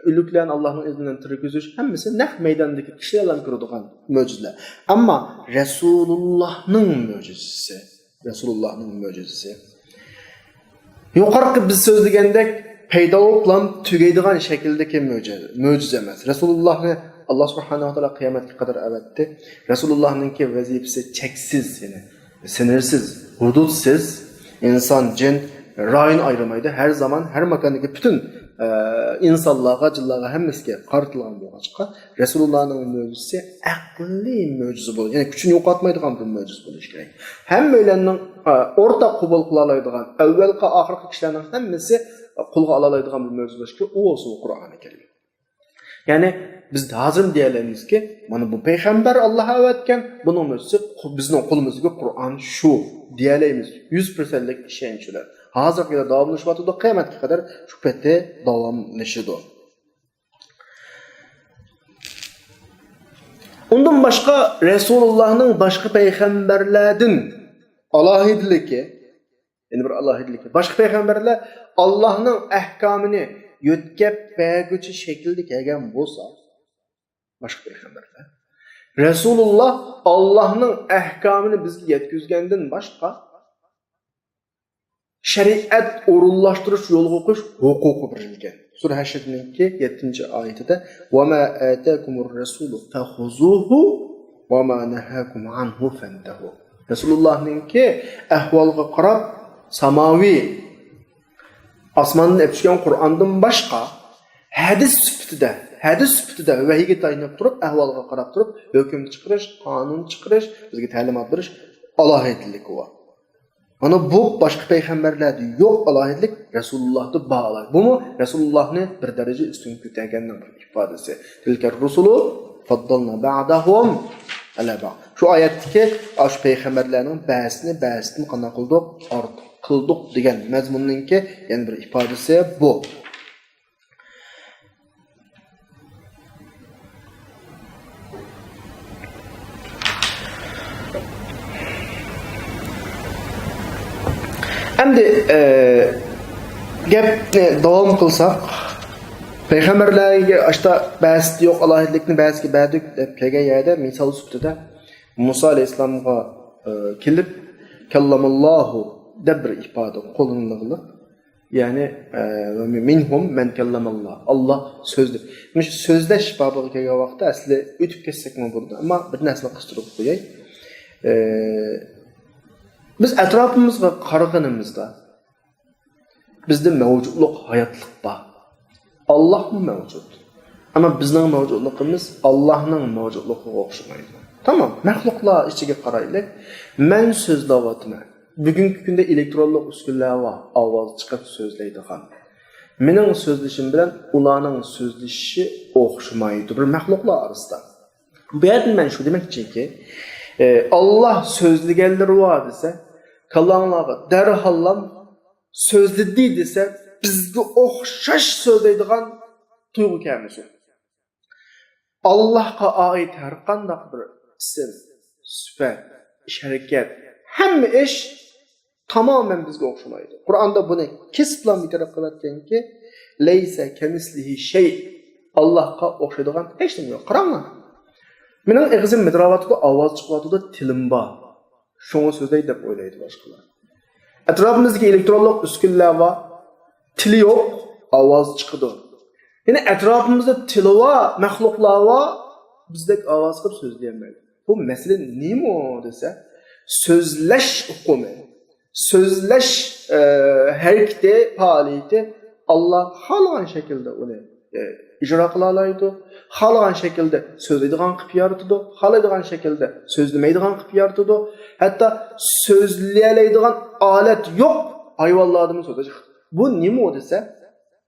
ئۆلۈكلەرنى ئاللاھنىڭ ئىزنى بىلەن تىرىلگۈزۈش، ھەممىسى نەق مەيداندىكى كىشىلەرلا كۆرىدىغان مۆجىزىلەر. ئەمما رەسۇلۇللاھنىڭ مۆجىزىسى، رەسۇلۇللاھنىڭ مۆجىزىسى. يۇقىرىقى بىز سۆزلىگەندەك پەيدا بولۇپلا تۈگەيدىغان شەكىلدىكى مۆجىزە، مۆجىزە ئەمەس. رەسۇلۇللاھنى ئاللا سۇبھانەھۇ ۋە تائالا قىيامەتكە قەدەر ئەۋەتتى. رەسۇلۇللاھنىڭكى ۋەزىپىسى چەكسىز، يەنى سىنىرسىز، ھۇدۇدسىز، ئىنسان، جىن، رايون ئايرىمايدۇ. ھەر زامان، ھەر ماكاندىكى پۈتۈن، ئە، ئىنسانلارغا، جىنلارغا، ھەممىسىگە قارىتىلغان بولغاچقا، رەسۇلۇللانىڭ مۆجىزىسى ئەقلىي مۆجىزە بولۇش، يەنى كۈچىنى يوقاتمايدىغان بىر مۆجىزە بولۇشى كېرەك. ھەممەيلەننىڭ، ئە، ئورتاق قوبۇل قىلالايدىغان، ئەۋۋەلقى ئاخىرقى كىشىلەرنىڭ ھەممىسى قولغا ئالالايدىغان بىر مۆجىزە بولۇشى كېرەك. ئۇ بولسا قۇرئانى كەرىم. يەنى بىز ھازىرمۇ دېيەلەيمىزكى، مانا بۇ پەيغەمبەر ئاللا ئەۋەتكەن، بۇنىڭ مۆجىزىسى قۇ-، بىزنىڭ قولىمىزدىكى قۇرئان شۇ دېيەلەيمىز. يۈز پىرسەنتلىك ئىشەنچ بىلەن. ھازىرغىچە داۋاملىشىۋاتىدۇ، قىيامەتكە قەدەر شۇ پېتى داۋاملىشىدۇ. ئۇندىن باشقا رەسۇلۇللاھنىڭ باشقا پەيغەمبەرلەردىن ئالاھىدىلىكى، يەنە بىر ئالاھىدىلىكى، باشقا پەيغەمبەرلەر ئاللاھنىڭ ئەھكامىنى يۆتكەپ بەرگۈچى شەكىلدە كەلگەن بولسا، باشقا پەيغەمبەرلەر، رەسۇلۇللاھ ئاللاھنىڭ ئەھكامىنى بىزگە يەتكۈزگەندىن باشقا، شەرىئەت ئورۇنلاشتۇرۇش، يولغا قويۇش ھوقۇقى بېرىلگەن. سۈرە ھەشردىكى يەتتىنچى ئايىتىدە، «وَمَا آتَاكُمُ الرَّسُولُ فَخُذُوهُ وَمَا نَهَاكُمْ عَنْهُ فَانْتَهُوا». رەسۇلۇللاھنىڭكى ئەھۋالغا قاراپ، ساماۋى، ئاسماندىن ئېلىپ چۈشكەن قۇرئاندىن باشقا ھەدىس سۈپىتىدە، ھەدىس سۈپىتىدە ۋەھىيگە تايىنىپ تۇرۇپ، ئەھۋالغا قاراپ تۇرۇپ، ھۆكۈم چىقىرىش، قانۇن چىقىرىش، بىزگە تەلىمات بېرىش ئالاھىدىلىكى بار. مانا بۇ باشقا پەيغەمبەرلەردە يوق ئالاھىدىلىك، رەسۇلۇللاھتا بار ئالاھىدىلىك. بۇمۇ رەسۇلۇللاھنى بىر دەرىجە ئۈستۈن كۆتەرگەننىڭ بىر ئىپادىسى. تىلكە رۇسۇلۇ فەددەلنا بەئدەھۇم ئەلا بەئد. شۇ ئايەتتىكى ئاشۇ پەيغەمبەرلەرنىڭ بەزىسىنى بەزىسىدىن قانداق قىلدۇق؟ ئارتۇق قىلدۇق دېگەن مەزمۇننىڭكى يەنە بىر ئىپادىسى بۇ. ئەمدى، ئە، گەپنى داۋام قىلساق، پەيغەمبەرلەرگە ئاشتا بەزىدە يوق ئالاھىدىلىكنى بەزىگە بەردۇق دەپ كەلگەن يەردە مىسال سۈپىتىدە مۇسا ئەلەيھىسسالامغا، ئە، كېلىپ، كەللەماللاھۇ دەپ بىر ئىپادە قوللىنىلغىلىق. يەنى، ئە، مىنھۇم مەن كەللەماللا. ئاللا سۆزلىدى. مۇشۇ سۆزلەش بابىغا كەلگەن ۋاقىتتا ئەسلى ئۆتۈپ كەتسەكمۇ بولىدۇ، ئەمما بىر نەرسىنى قىستۇرۇپ قوياي. ئە، بىز ئەتراپىمىزغا قارىغىنىمىزدا، بىزدە مەۋجۇتلۇق، ھاياتلىق بار. ئاللاھمۇ مەۋجۇت. ئەمما بىزنىڭ مەۋجۇتلۇقىمىز ئاللاھنىڭ مەۋجۇتلۇقىغا ئوخشىمايدۇ. تامام، مەخلۇقلار ئىچىگە قارايلى. مەن سۆزلەۋاتىمەن. بۈگۈنكى كۈندە ئېلېكترونلۇق ئۈسكۈنىلەر بار، ئاۋاز چىقىپ سۆزلەيدىغان. مېنىڭ سۆزلىشىم بىلەن ئۇلارنىڭ سۆزلىشىشى ئوخشىمايدۇ بىر مەخلۇقلار ئارىسىدا. بۇ يەردىن مەن شۇ دېمەكچىكى، ئاللا سۆزلىگەنلىرى بار دېسە، كاللاڭلارغا دەرھاللام سۆزلىدى دېسە، بىزگە ئوخشاش سۆزلەيدىغان تۇيغۇ كەلمىسۇن. ئاللاھقا ئائىت ھەر قانداق بىر ئىسىم، سۈپەت، ئىش-ھەرىكەت، ھەممە ئىش تامامەن بىزگە ئوخشىمايدۇ. قۇرئاندا بۇنى كېسىپلا بىر تەرەپ قىلىۋەتكەنكى، لەيسە كەمىسلىھى شەي، ئاللاھقا ئوخشايدىغان ھېچ نېمە يوق. قاراڭلار، مېنىڭ ئېغىزىم مىدىراۋاتىدۇ، ئاۋاز چىقىۋاتىدۇ، تىلىم بار، شۇڭا سۆزلەي دەپ ئويلايدۇ باشقىلار. ئەتراپىمىزدىكى ئېلېكترونلۇق ئۈسكۈنىلەر بار، تىلى يوق، ئاۋاز چىقىدۇ. يەنى ئەتراپىمىزدا تىلى بار مەخلۇقلار بار، بىزدەك ئاۋاز قىلىپ سۆزلىيەلمەيدۇ. بۇ مەسىلە نېمە دېسە، سۆزلەش ئۇقۇمى، سۆزلەش، ئە، ھەرىكىتى، پائالىيىتى، ئاللا خالىغان شەكىلدە ئۇنى، ئە، ئىجرا قىلالايدۇ. خالىغان شەكىلدە سۆزلەيدىغان قىلىپ يارىتىدۇ، خالايدىغان شەكىلدە سۆزلىمەيدىغان قىلىپ يارىتىدۇ. ھەتتا سۆزلىيەلەيدىغان ئالەت يوق ھايۋانلاردىمۇ سۆزلەش. بۇ نېمە دېسە،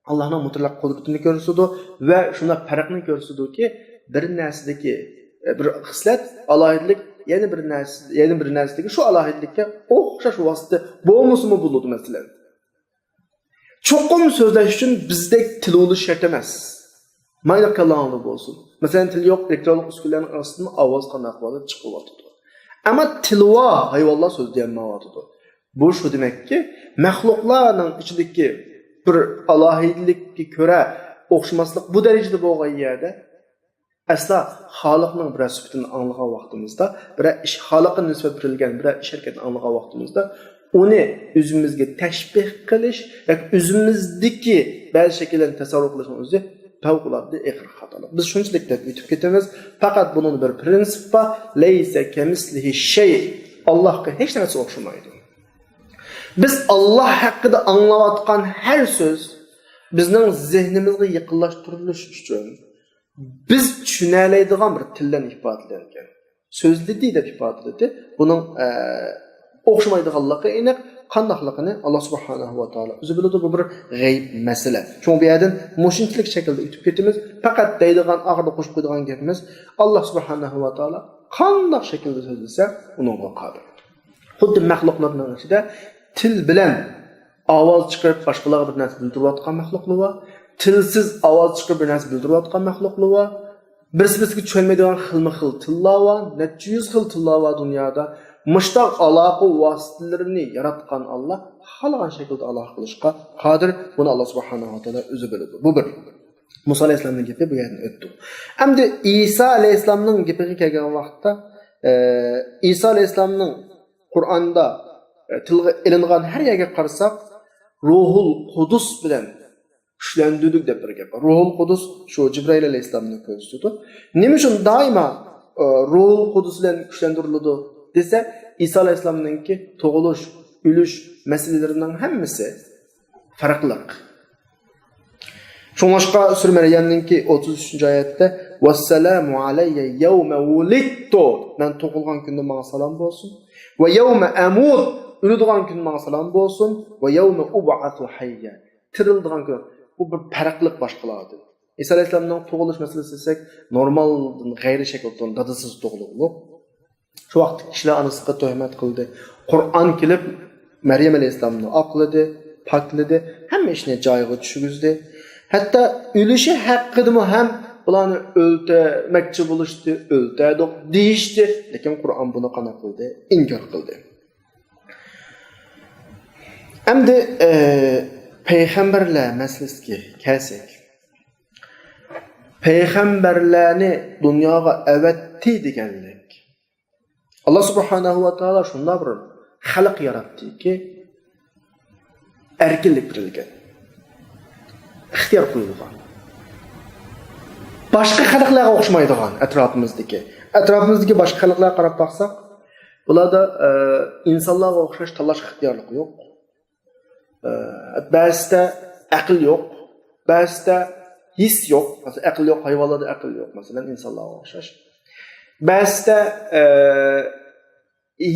ئاللانىڭ مۇتلەق قۇدرىتىنى كۆرسىتىدۇ ۋە شۇنداق پەرقنى كۆرسىتىدۇكى، بىر نەرسىدىكى، ئە، بىر خىسلەت، ئالاھىدىلىك يەنە بىر نەرسە، يەنە بىر نەرسىدىكى شۇ ئالاھىدىلىككە ئوخشاش ۋاسىتە بولمىسىمۇ بولىدۇ، مەسىلەن. چوقۇم سۆزلەش ئۈچۈن بىزدەك تىل بولۇش شەرت ئەمەس. مايلىق كاللاڭلار بولسۇن. مەسىلەن، تىل يوق ئېلېكترونلۇق ئۈسكۈنىلەرنىڭ ئارىسىدىن ئاۋاز قانداق بولۇپ چىقىۋاتىدۇ. ئەمما تىل بار ھايۋانلار سۆزلىيەلمەيۋاتىدۇ. بۇ شۇ دېمەككى، مەخلۇقلارنىڭ ئىچىدىكى بىر ئالاھىدىلىككە كۆرە ئوخشىماسلىق بۇ دەرىجىدە بولغان يەردە، ئەسلا خالىقنىڭ بىرەر سۈپىتىنى ئاڭلىغان ۋاقتىمىزدا، بىرەر ئىش، خالىققا نىسبەت بېرىلگەن بىرەر ئىش ھەرىكەتنى ئاڭلىغان ۋاقتىمىزدا، ئۇنى ئۆزىمىزگە تەشبىھ قىلىش ياكى ئۆزىمىزدىكى بەزى شەكىللەرنى تەسەۋۋۇر قىلىشنىڭ ئۆزى پەۋقۇلئاددە ئېغىر خاتالىق. بىز شۇنچىلىك دەپ ئۆتۈپ كېتىمىز. پەقەت بۇنىڭدا بىر پرىنسىپ بار، لەيسە كەمىسلىھى شەي، ئاللاھقا ھېچ نەرسە ئوخشىمايدۇ. بىز ئاللا ھەققىدە ئاڭلاۋاتقان ھەر سۆز بىزنىڭ زېھنىمىزغا يېقىنلاشتۇرۇلۇش ئۈچۈن بىز چۈشىنەلەيدىغان بىر تىل بىلەن ئىپادىلەنگەن. سۆزلىدى دەپ ئىپادىلىدى. بۇنىڭ، ئە، ئوخشىمايدىغانلىقى ئېنىق، قانداقلىقىنى ئاللا سۇبھانەھۇ ۋە تائالا ئۆزى بىلىدۇ. بۇ بىر غەيىب مەسىلە. شۇڭا بۇ يەردىن مۇشۇنچىلىك شەكىلدە ئۆتۈپ كېتىمىز. پەقەت دەيدىغان، ئاخىرىدا قوشۇپ قويىدىغان گېپىمىز، ئاللا سۇبھانەھۇ ۋە تائالا قانداق شەكىلدە سۆزلىسە، ئۇنىڭغا قادىر. خۇددى مەخلۇقلارنىڭ ئىچىدە تىل بىلەن ئاۋاز چىقىرىپ باشقىلارغا بىر نەرسە بىلدۈرۈۋاتقان مەخلۇقلار بار، تىلسىز ئاۋاز چىقىرىپ بىر نەرسە بىلدۈرۈۋاتقان مەخلۇقلار بار. بىرسى بىرسىگە چۈشەنمەيدىغان خىلمۇ خىل تىللار بار، نەچچە يۈز خىل تىللار بار دۇنيادا. مۇشتاق ئالاقە ۋاسىتىلىرىنى ياراتقان ئاللا خالىغان شەكىلدە ئالاقە قىلىشقا قادىر. بۇنى ئاللا سۇبھانەھۇ ۋە تائالا ئۆزى بىلىدۇ. بۇ بىر. مۇسا ئەلەيھىسسالامنىڭ گېپى بۇ يەردىن ئۆتتى. ئەمدى ئىسا ئەلەيھىسسالامنىڭ گېپىگە كەلگەن ۋاقىتتا، ئە، ئىسا ئەلەيھىسسالامنىڭ قۇرئاندا، ئە، تىلغا ئېلىنغان ھەر يەرگە قارىساق، روھۇل قۇدۇس بىلەن كۈچلەندۈردۇق دەپ بىر گەپ بار. روھۇل قۇدۇس شۇ جىبرىئىل ئەلەيھىسسالامنى كۆرسىتىدۇ. نېمە ئۈچۈن دائىما، ئە، روھۇل قۇدۇس بىلەن كۈچلەندۈرۈلىدۇ دېسە، ئىسا ئەلەيھىسسالامنىڭكى تۇغۇلۇش، ئۆلۈش مەسىلىلىرىنىڭ ھەممىسى پەرقلىق. شۇڭلاشقا سۈرە مەريەمنىڭكى ئوتتۇز ئۈچىنچى ئايەتتە، ۋەسسالامۇ ئەلەييە يەۋمە ۋۇلىدتۇ، مەن تۇغۇلغان كۈندىن ماڭا سالام بولسۇن، ۋە يەۋمە ئەمۇت، ئۆلىدىغان كۈن ماڭا سالام بولسۇن، ۋە يەۋمە ئۇبئەسۇ ھەييە، تىرىلىدىغان كۈن. بۇ بىر پەرقلىق باشقىلاردىن. ئىسا ئەلەيھىسسالامنىڭ تۇغۇلۇش مەسىلىسى دېسەك، نورمالدىن غەيرىي شەكىلدە دادىسىز تۇغۇلغۇلۇق. شۇ ۋاقىتتا كىشىلەر ئانىسىغا تۆھمەت قىلدى. قۇرئان كېلىپ مەريەم ئەلەيھىسسالامنى ئاقلىدى، پاكلىدى، ھەممە ئىشنى جايىغا چۈشۈرگۈزدى. ھەتتا ئۆلۈشى ھەققىدىمۇ ھەم بۇلارنى ئۆلتۈرمەكچى بولۇشتى، ئۆلتۈردۇق دېيىشتى. لېكىن قۇرئان بۇنى قانداق قىلدى؟ ئىنكار قىلدى. ئەمدى، ئە، پەيغەمبەرلەر مەسىلىسىگە كەلسەك، پەيغەمبەرلەرنى دۇنياغا ئەۋەتتى دېگەنلىك، ئاللا سۇبھانەھۇ ۋە تائالا شۇنداق بىر خەلق ياراتتىكى، ئەركىنلىك بېرىلگەن، ئىختىيار قويۇلغان، باشقا خەلقلەرگە ئوخشىمايدىغان ئەتراپىمىزدىكى، ئەتراپىمىزدىكى باشقا خەلقلەرگە قاراپ باقساق، بۇلاردا، ئە، ئىنسانلارغا ئوخشاش تاللاش ئىختىيارلىقى يوق. ئە، بەزىدە ئەقىل يوق، بەزىدە ھېس يوق. مەسىلەن، ئەقىل يوق، ھايۋانلاردا ئەقىل يوق، مەسىلەن، ئىنسانلارغا ئوخشاش. بەزىدە، ئە،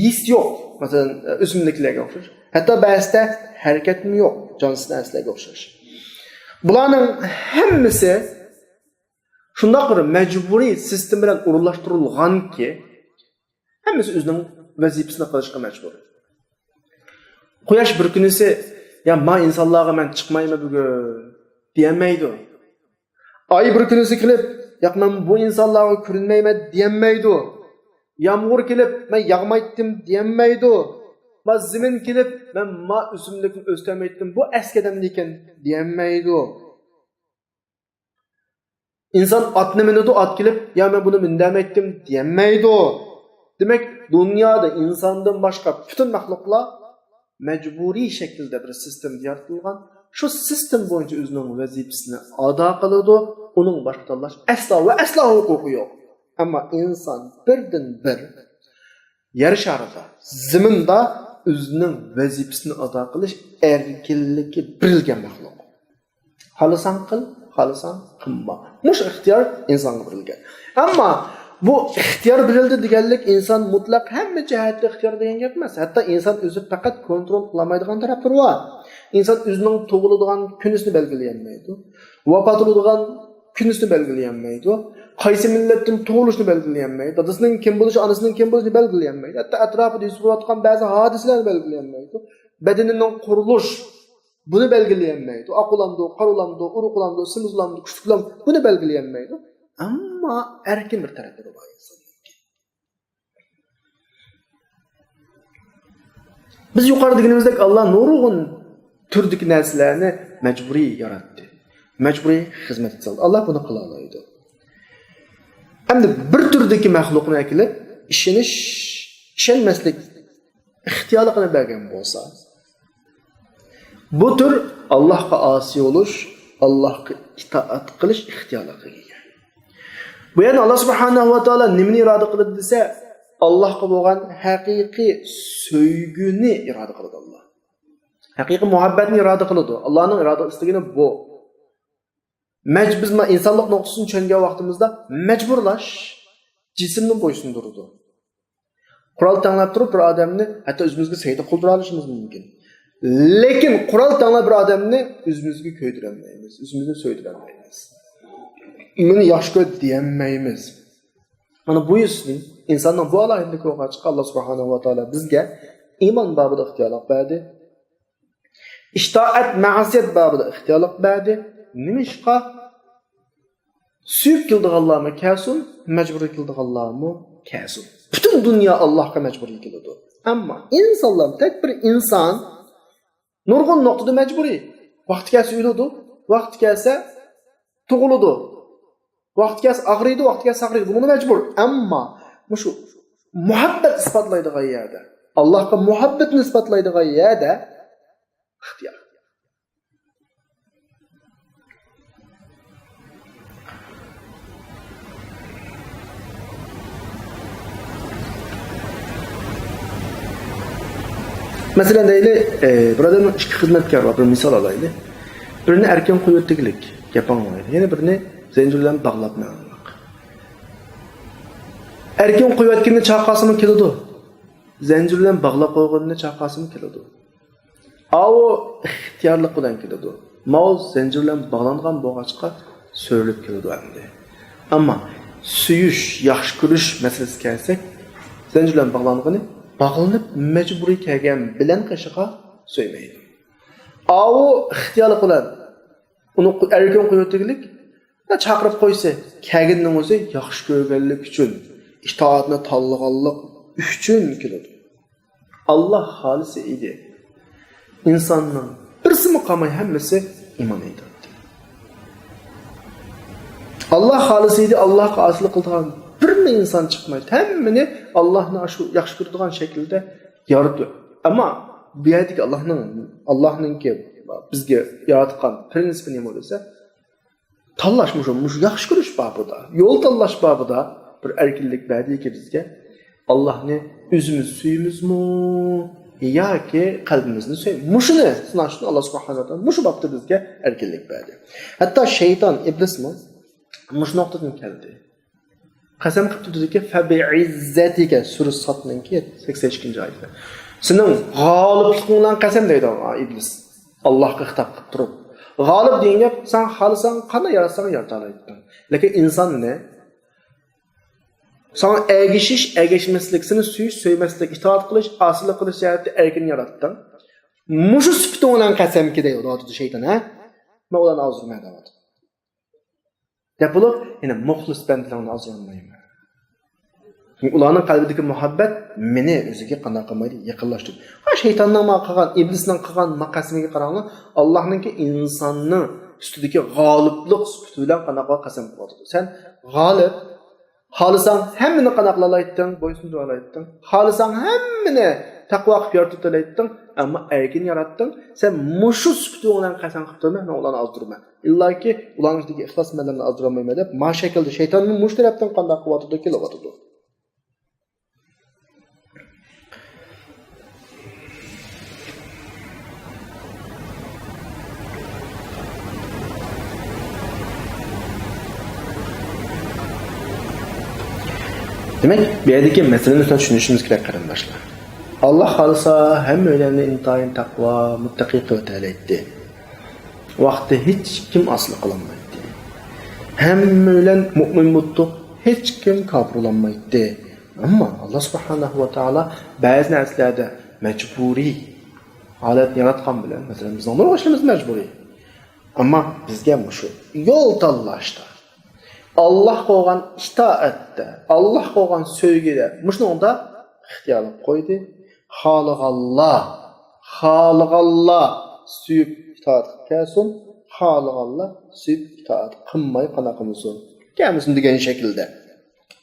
ھېس يوق، مەسىلەن، ئۆسۈملۈكلەرگە ئوخشاش. ھەتتا بەزىدە ھەرىكەتمۇ يوق، جانسىز نەرسىلەرگە ئوخشاش. بۇلارنىڭ ھەممىسى شۇنداق بىر مەجبۇرىي سىستېما بىلەن ئورۇنلاشتۇرۇلغانكى، ھەممىسى ئۆزىنىڭ ۋەزىپىسىنى قىلىشقا مەجبۇر. قۇياش بىر كۈنىسى، يا ما ئىنسانلارغا مەن چىقمايمەن بۈگۈن دېيەلمەيدۇ. ئاي بىر كۈنىسى كېلىپ، ياق، مەن بۇ ئىنسانلارغا كۆرۈنمەيمەن دېيەلمەيدۇ. يامغۇر كېلىپ، مەن ياغمايتتىم دېيەلمەيدۇ. ما زېمىن كېلىپ، مەن ما ئۆسۈملۈكنى ئۆستۈرمەيتتىم، بۇ ئەسكى ئادەمدىكىن دېيەلمەيدۇ. ئىنسان ئاتنى مىنىدۇ، ئات كېلىپ، يا مەن بۇنى مىندەرمەيتتىم دېيەلمەيدۇ. دېمەك، دۇنيادا ئىنساندىن باشقا پۈتۈن مەخلۇقلار مەجبۇرىي شەكىلدە بىر سىستېمىدا يارىتىلغان. شۇ سىستېما بويىچە ئۆزىنىڭ ۋەزىپىسىنى ئادا قىلىدۇ. ئۇنىڭ باشقا تاللاش ئەسلا ۋە ئەسلا ھوقۇقى يوق. ئەمما ئىنسان بىردىن بىر يەر شارىدا، زېمىندا ئۆزىنىڭ ۋەزىپىسىنى ئادا قىلىش ئەركىنلىكى بېرىلگەن مەخلۇق. خالىساڭ قىل، خالىساڭ قىلما. مۇشۇ ئىختىيار ئىنسانغا بېرىلگەن. ئەمما بۇ ئىختىيار بېرىلدى دېگەنلىك ئىنسان مۇتلەق ھەممە جەھەتتە ئىختىيار دېگەن گەپ ئەمەس. ھەتتا ئىنسان ئۆزى پەقەت كونترول قىلالمايدىغان تەرەپلىرى بار. ئىنسان ئۆزىنىڭ تۇغۇلىدىغان كۈنىسىنى بەلگىلىيەلمەيدۇ. ۋاپات بولىدىغان كۈنىسىنى بەلگىلىيەلمەيدۇ. قايسى مىللەتتىن تۇغۇلۇشىنى بەلگىلىيەلمەيدۇ. دادىسىنىڭ كىم بولۇشى، ئانىسىنىڭ كىم بولۇشىنى بەلگىلىيەلمەيدۇ. ھەتتا ئەتراپىدا يۈز بېرىۋاتقان بەزى ھادىسىلەرنى بەلگىلىيەلمەيدۇ. بەدىنىنىڭ قۇرۇلۇش، بۇنى بەلگىلىيەلمەيدۇ. ئاق بولامدۇ، قارا بولامدۇ، ئورۇق بولامدۇ، سېمىز بولامدۇ، كۈچلۈك بولامدۇ، بۇنى بەلگىلىيەلمەيدۇ. ئەمما ئەركىن بىر تەرەپلىرى بار ئىنساننىڭكى. بىز يۇقىرىدا دېگىنىمىزدەك، ئاللا نۇرغۇن تۈردىكى نەرسىلەرنى مەجبۇرىي ياراتتى. مەجبۇرىي خىزمەتكە سالدى. ئاللا بۇنى قىلالايدۇ. ئەمدى بىر تۈردىكى مەخلۇقنى ئەكېلىپ، ئىشىنىش، ئىشەنمەسلىك ئىختىيارلىقىنى بەرگەن بولسا، بۇ تۈر ئاللاھقا ئاسىي بولۇش، ئاللاھقا ئىتائەت قىلىش ئىختىيارلىقىغا ئىگە. بۇ يەردە ئاللا سۇبھانەھۇ ۋە تائالا نېمىنى ئىرادە قىلىدۇ دېسە، ئاللاھقا بولغان ھەقىقىي سۆيگۈنى ئىرادە قىلىدۇ ئاللا. ھەقىقىي مۇھەببەتنى ئىرادە قىلىدۇ. ئاللانىڭ ئىرادە ئىستىگىنى بۇ. مەج-، بىز ما-، ئىنسانلىق نۇقتىسىدىن چۈشەنگەن ۋاقتىمىزدا مەجبۇرلاش جىسىمنى بويسۇندۇرىدۇ. قورال تەڭلەپ تۇرۇپ بىر ئادەمنى ھەتتا ئۆزىمىزگە سەجدە قىلدۇرالىشىمىز مۇمكىن. لېكىن قورال تەڭلەپ بىر ئادەمنى ئۆزىمىزگە كۆيدۈرەلمەيمىز، ئۆزىمىزنى سۆيدۈرەلمەيمىز. مېنى ياخشى كۆر دېيەلمەيمىز. مانا بۇ يۈزىسىدىن ئىنساننىڭ بۇ ئالاھىدىلىكى بولغاچقا، ئاللا سۇبھانەھۇ ۋە تائالا بىزگە ئىمان بابىدا ئىختىيارلىق بەردى. ئىتائەت، مەسىيەت بابىدا ئىختىيارلىق بەردى. نېمىشقا؟ سۆيۈپ كېلىدىغانلارمۇ كەلسۇن، مەجبۇرىي كېلىدىغانلارمۇ كەلسۇن. پۈتۈن دۇنيا ئاللاھقا مەجبۇرىي كېلىدۇ. ئەمما ئىنسانلار، تەك بىر ئىنسان نۇرغۇن نۇقتىدا مەجبۇرىي. ۋاقتى كەلسە ئۆلىدۇ، ۋاقتى كەلسە تۇغۇلىدۇ، ۋاقتى كەلسە ئاغرىيدۇ، ۋاقتى كەلسە ساغرىيدۇ. بۇنىڭغا مەجبۇر. ئەمما مۇشۇ مۇھەببەت ئىسپاتلايدىغان يەردە، ئاللاھقا مۇھەببەتنى ئىسپاتلايدىغان يەردە ئىختىيار. مەسىلەن دەيلى، ئە، بىر ئادەمنىڭ ئىككى خىزمەتكارى بار، بىر مىسال ئالايلى. بىرىنى ئەركىن قويۇۋەتكىلىك، گەپ ئاڭلايدۇ. يەنە بىرىنى زەنجىر بىلەن باغلاپ ماڭماق. ئەركىن قويۇۋەتكىنىنى چاقاسىمۇ كېلىدۇ. زەنجىر بىلەن باغلاپ قويغىنىنى چاقاسىمۇ كېلىدۇ. ئاۋۇ ئىختىيارلىق بىلەن كېلىدۇ. ماۋۇ زەنجىر بىلەن باغلانغان بولغاچقا سۆرىلىپ كېلىدۇ ئەمدى. ئەمما سۆيۈش، ياخشى كۆرۈش مەسىلىسىگە كەلسەك، زەنجىر بىلەن باغلانغىنى باغلىنىپ مەجبۇرىي كەلگەن بىلەن قېشىغا سۆيمەيدۇ. ئاۋۇ ئىختىيارلىق بىلەن ئۇنى قو-، ئەركىن قويۇۋەتكىلىك، يا چاقىرىپ قويسا، كەلگىنىنىڭ ئۆزى ياخشى كۆرگەنلىك ئۈچۈن، ئىتائەتنى تاللىغانلىق ئۈچۈن كېلىدۇ. ئاللا خالىسا ئىدى، ئىنساننىڭ بىرسىمۇ قالماي ھەممىسى ئىمان ئېيتاتتى. ئاللا خالىسا ئىدى، ئاللاغا ئاسىيلىق قىلىدىغان بىرمۇ ئىنسان چىقمايتتى. ھەممىنى ئاللانى شۇ ياخشى كۆرىدىغان شەكىلدە يارىتىۋەتتى. ئەمما بۇ يەردىكى ئاللانىڭ، ئاللانىڭكى بىزگە ياراتقان پرىنسىپى نېمە دېسە، تاللاش مۇشۇ، مۇشۇ ياخشى كۆرۈش بابىدا، يول تاللاش بابىدا بىر ئەركىنلىك بەردىكى بىزگە، ئاللانى ئۆزىمىز سۆيىمىزمۇ ياكى قەلبىمىزنى سۆيىمىز؟ مۇشۇنى سىناش ئۈچۈن ئاللا سۇبھانەھۇ ۋە تائالا مۇشۇ بابتا بىزگە ئەركىنلىك بەردى. ھەتتا شەيتان، ئىبلىسمۇ مۇشۇ نۇقتىدىن كەلدى. قەسەم قىلىپتۇ، دېدىكى، فەبىئىززەتىكە، سۈرە سادنىڭكى سەكسەن ئىككىنچى ئايىتى. سېنىڭ غالىبلىقىڭ بىلەن قەسەم دەيدۇ ئىبلىس. ئاللاھقا خىتاب قىلىپ تۇرۇپ. غالىب دېگەن گەپ، سەن خالىساڭ قانداق ياراتساڭ يارىتالايتتىڭ. لېكىن ئىنساننى ساڭا ئەگىشىش، ئەگەشمەسلىك، سېنى سۆيۈش، سۆيمەسلىك، ئىتائەت قىلىش، ئاسىيلىق قىلىش جەھەتتە ئەركىن ياراتتىڭ. مۇشۇ سۈپىتىڭ بىلەن قەسەمكى دەيدۇ، دەۋاتىدۇ شەيتان، ھە؟ مەن ئۇلارنى ئازدۇرىمەن دەۋاتىدۇ. دەپ بولۇپ، يەنە مۇخلىس بەندىلىرىڭنى ئازدۇرالمايمەن. چۈنكى ئۇلارنىڭ قەلبىدىكى مۇھەببەت مېنى ئۆزىگە قانداق قىلمايدۇ، يېقىنلاشتۇرىدۇ. ھا، شەيتاننىڭ ماڭا قىلغان، ئىبلىسنىڭ قىلغان ما قەسىمىگە قاراڭلار، ئاللاھنىڭكى ئىنساننىڭ ئۈستىدىكى غالىبلىق سۈپىتى بىلەن قانداق قىلغان قەسەم قىلىۋاتىدۇ. سەن غالىب، خالىساڭ ھەممىنى قانداق قىلالايتتىڭ، بويسۇندۇرالايتتىڭ. خالىساڭ ھەممىنى تەقۋا قىلىپ يارىتىۋېتەلەيتتىڭ، ئەمما ئەركىن ياراتتىڭ. سەن مۇشۇ سۈپىتىڭ بىلەن قەسەم قىلىپ تۇرىمەن، مەن ئۇلارنى ئازدۇرىمەن. ئىللاكى ئۇلارنىڭ ئىچىدىكى ئىخلاسمەنلەرنى ئازدۇرالمايمەن دەپ، ما شەكىلدە شەيتانمۇ مۇشۇ تەرەپتىن قانداق قىلىۋاتىدۇ، كېلىۋاتىدۇ. دېمەك، بۇ يەردىكى مەسىلىنى بىز چۈشىنىشىمىز كېرەك، قېرىنداشلار. ئاللا خالىسا، ھەممەيلەننى ئىنتايىن تەقۋا، مۇتتەقى قىلىۋېتەلەيتتى. ۋاقتى ھېچكىم ئاسىيلىق قىلالمايتتى. ھەممەيلەن مۇئمىن بولاتتۇق، ھېچكىم كاپىر بولالمايتتى. ئەمما ئاللا سۇبھانەھۇ ۋە تائالا بەزى نەرسىلەردە مەجبۇرىي ھالەتنى ياراتقان بىلەن، مەسىلەن، بىزنىڭ نۇرغۇن ئىشلىرىمىز مەجبۇرىي. ئەمما بىزگە مۇشۇ يول تاللاشتا، ئاللاھقا بولغان ئىتائەتتە، ئاللاھقا بولغان سۆيگۈدە، مۇشۇنىڭدا ئىختىيارلىق قويدى. خالىغانلار، خالىغانلار سۆيۈپ ئىتائەت قىلىپ كەلسۇن، خالىغانلار سۆيۈپ ئىتائەت قىلماي قانداق قىلمىسۇن، كەلمىسۇن دېگەن شەكىلدە.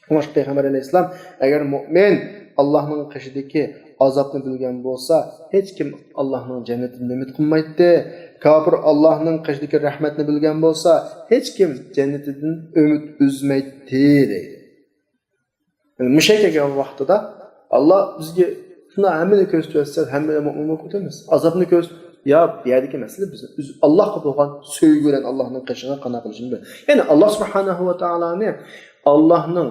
شۇڭلاشقا پەيغەمبەر ئەلەيھىسسالام، ئەگەر مۇئمىن ئاللاھنىڭ قېشىدىكى ئازابنى بىلگەن بولسا، ھېچكىم ئاللاھنىڭ جەننىتىدىن ئۈمىد قىلمايتتى. كاپىر ئاللاھنىڭ قېشىدىكى رەھمەتنى بىلگەن بولسا، ھېچكىم جەننىتىدىن ئۈمىد ئۈزمەيتتى، دەيدۇ. يەنى مۇشۇ كەلگەن ۋاقتىدا ئاللا بىزگە شۇنداق ھەممىنى كۆرسىتىۋەتسە، ھەممىمىز مۇئمىن بولۇپ كېتىمىز. ئازابنى كۆرسىتىپ، يا، بۇ يەردىكى مەسىلە بىز ئۆز ئاللاھقا بولغان سۆيگۈ بىلەن ئاللاھنىڭ قېشىغا قانداق قىلىشىمىز بىلەن. يەنى ئاللا سۇبھانەھۇ ۋە تائالانى، ئاللاھنىڭ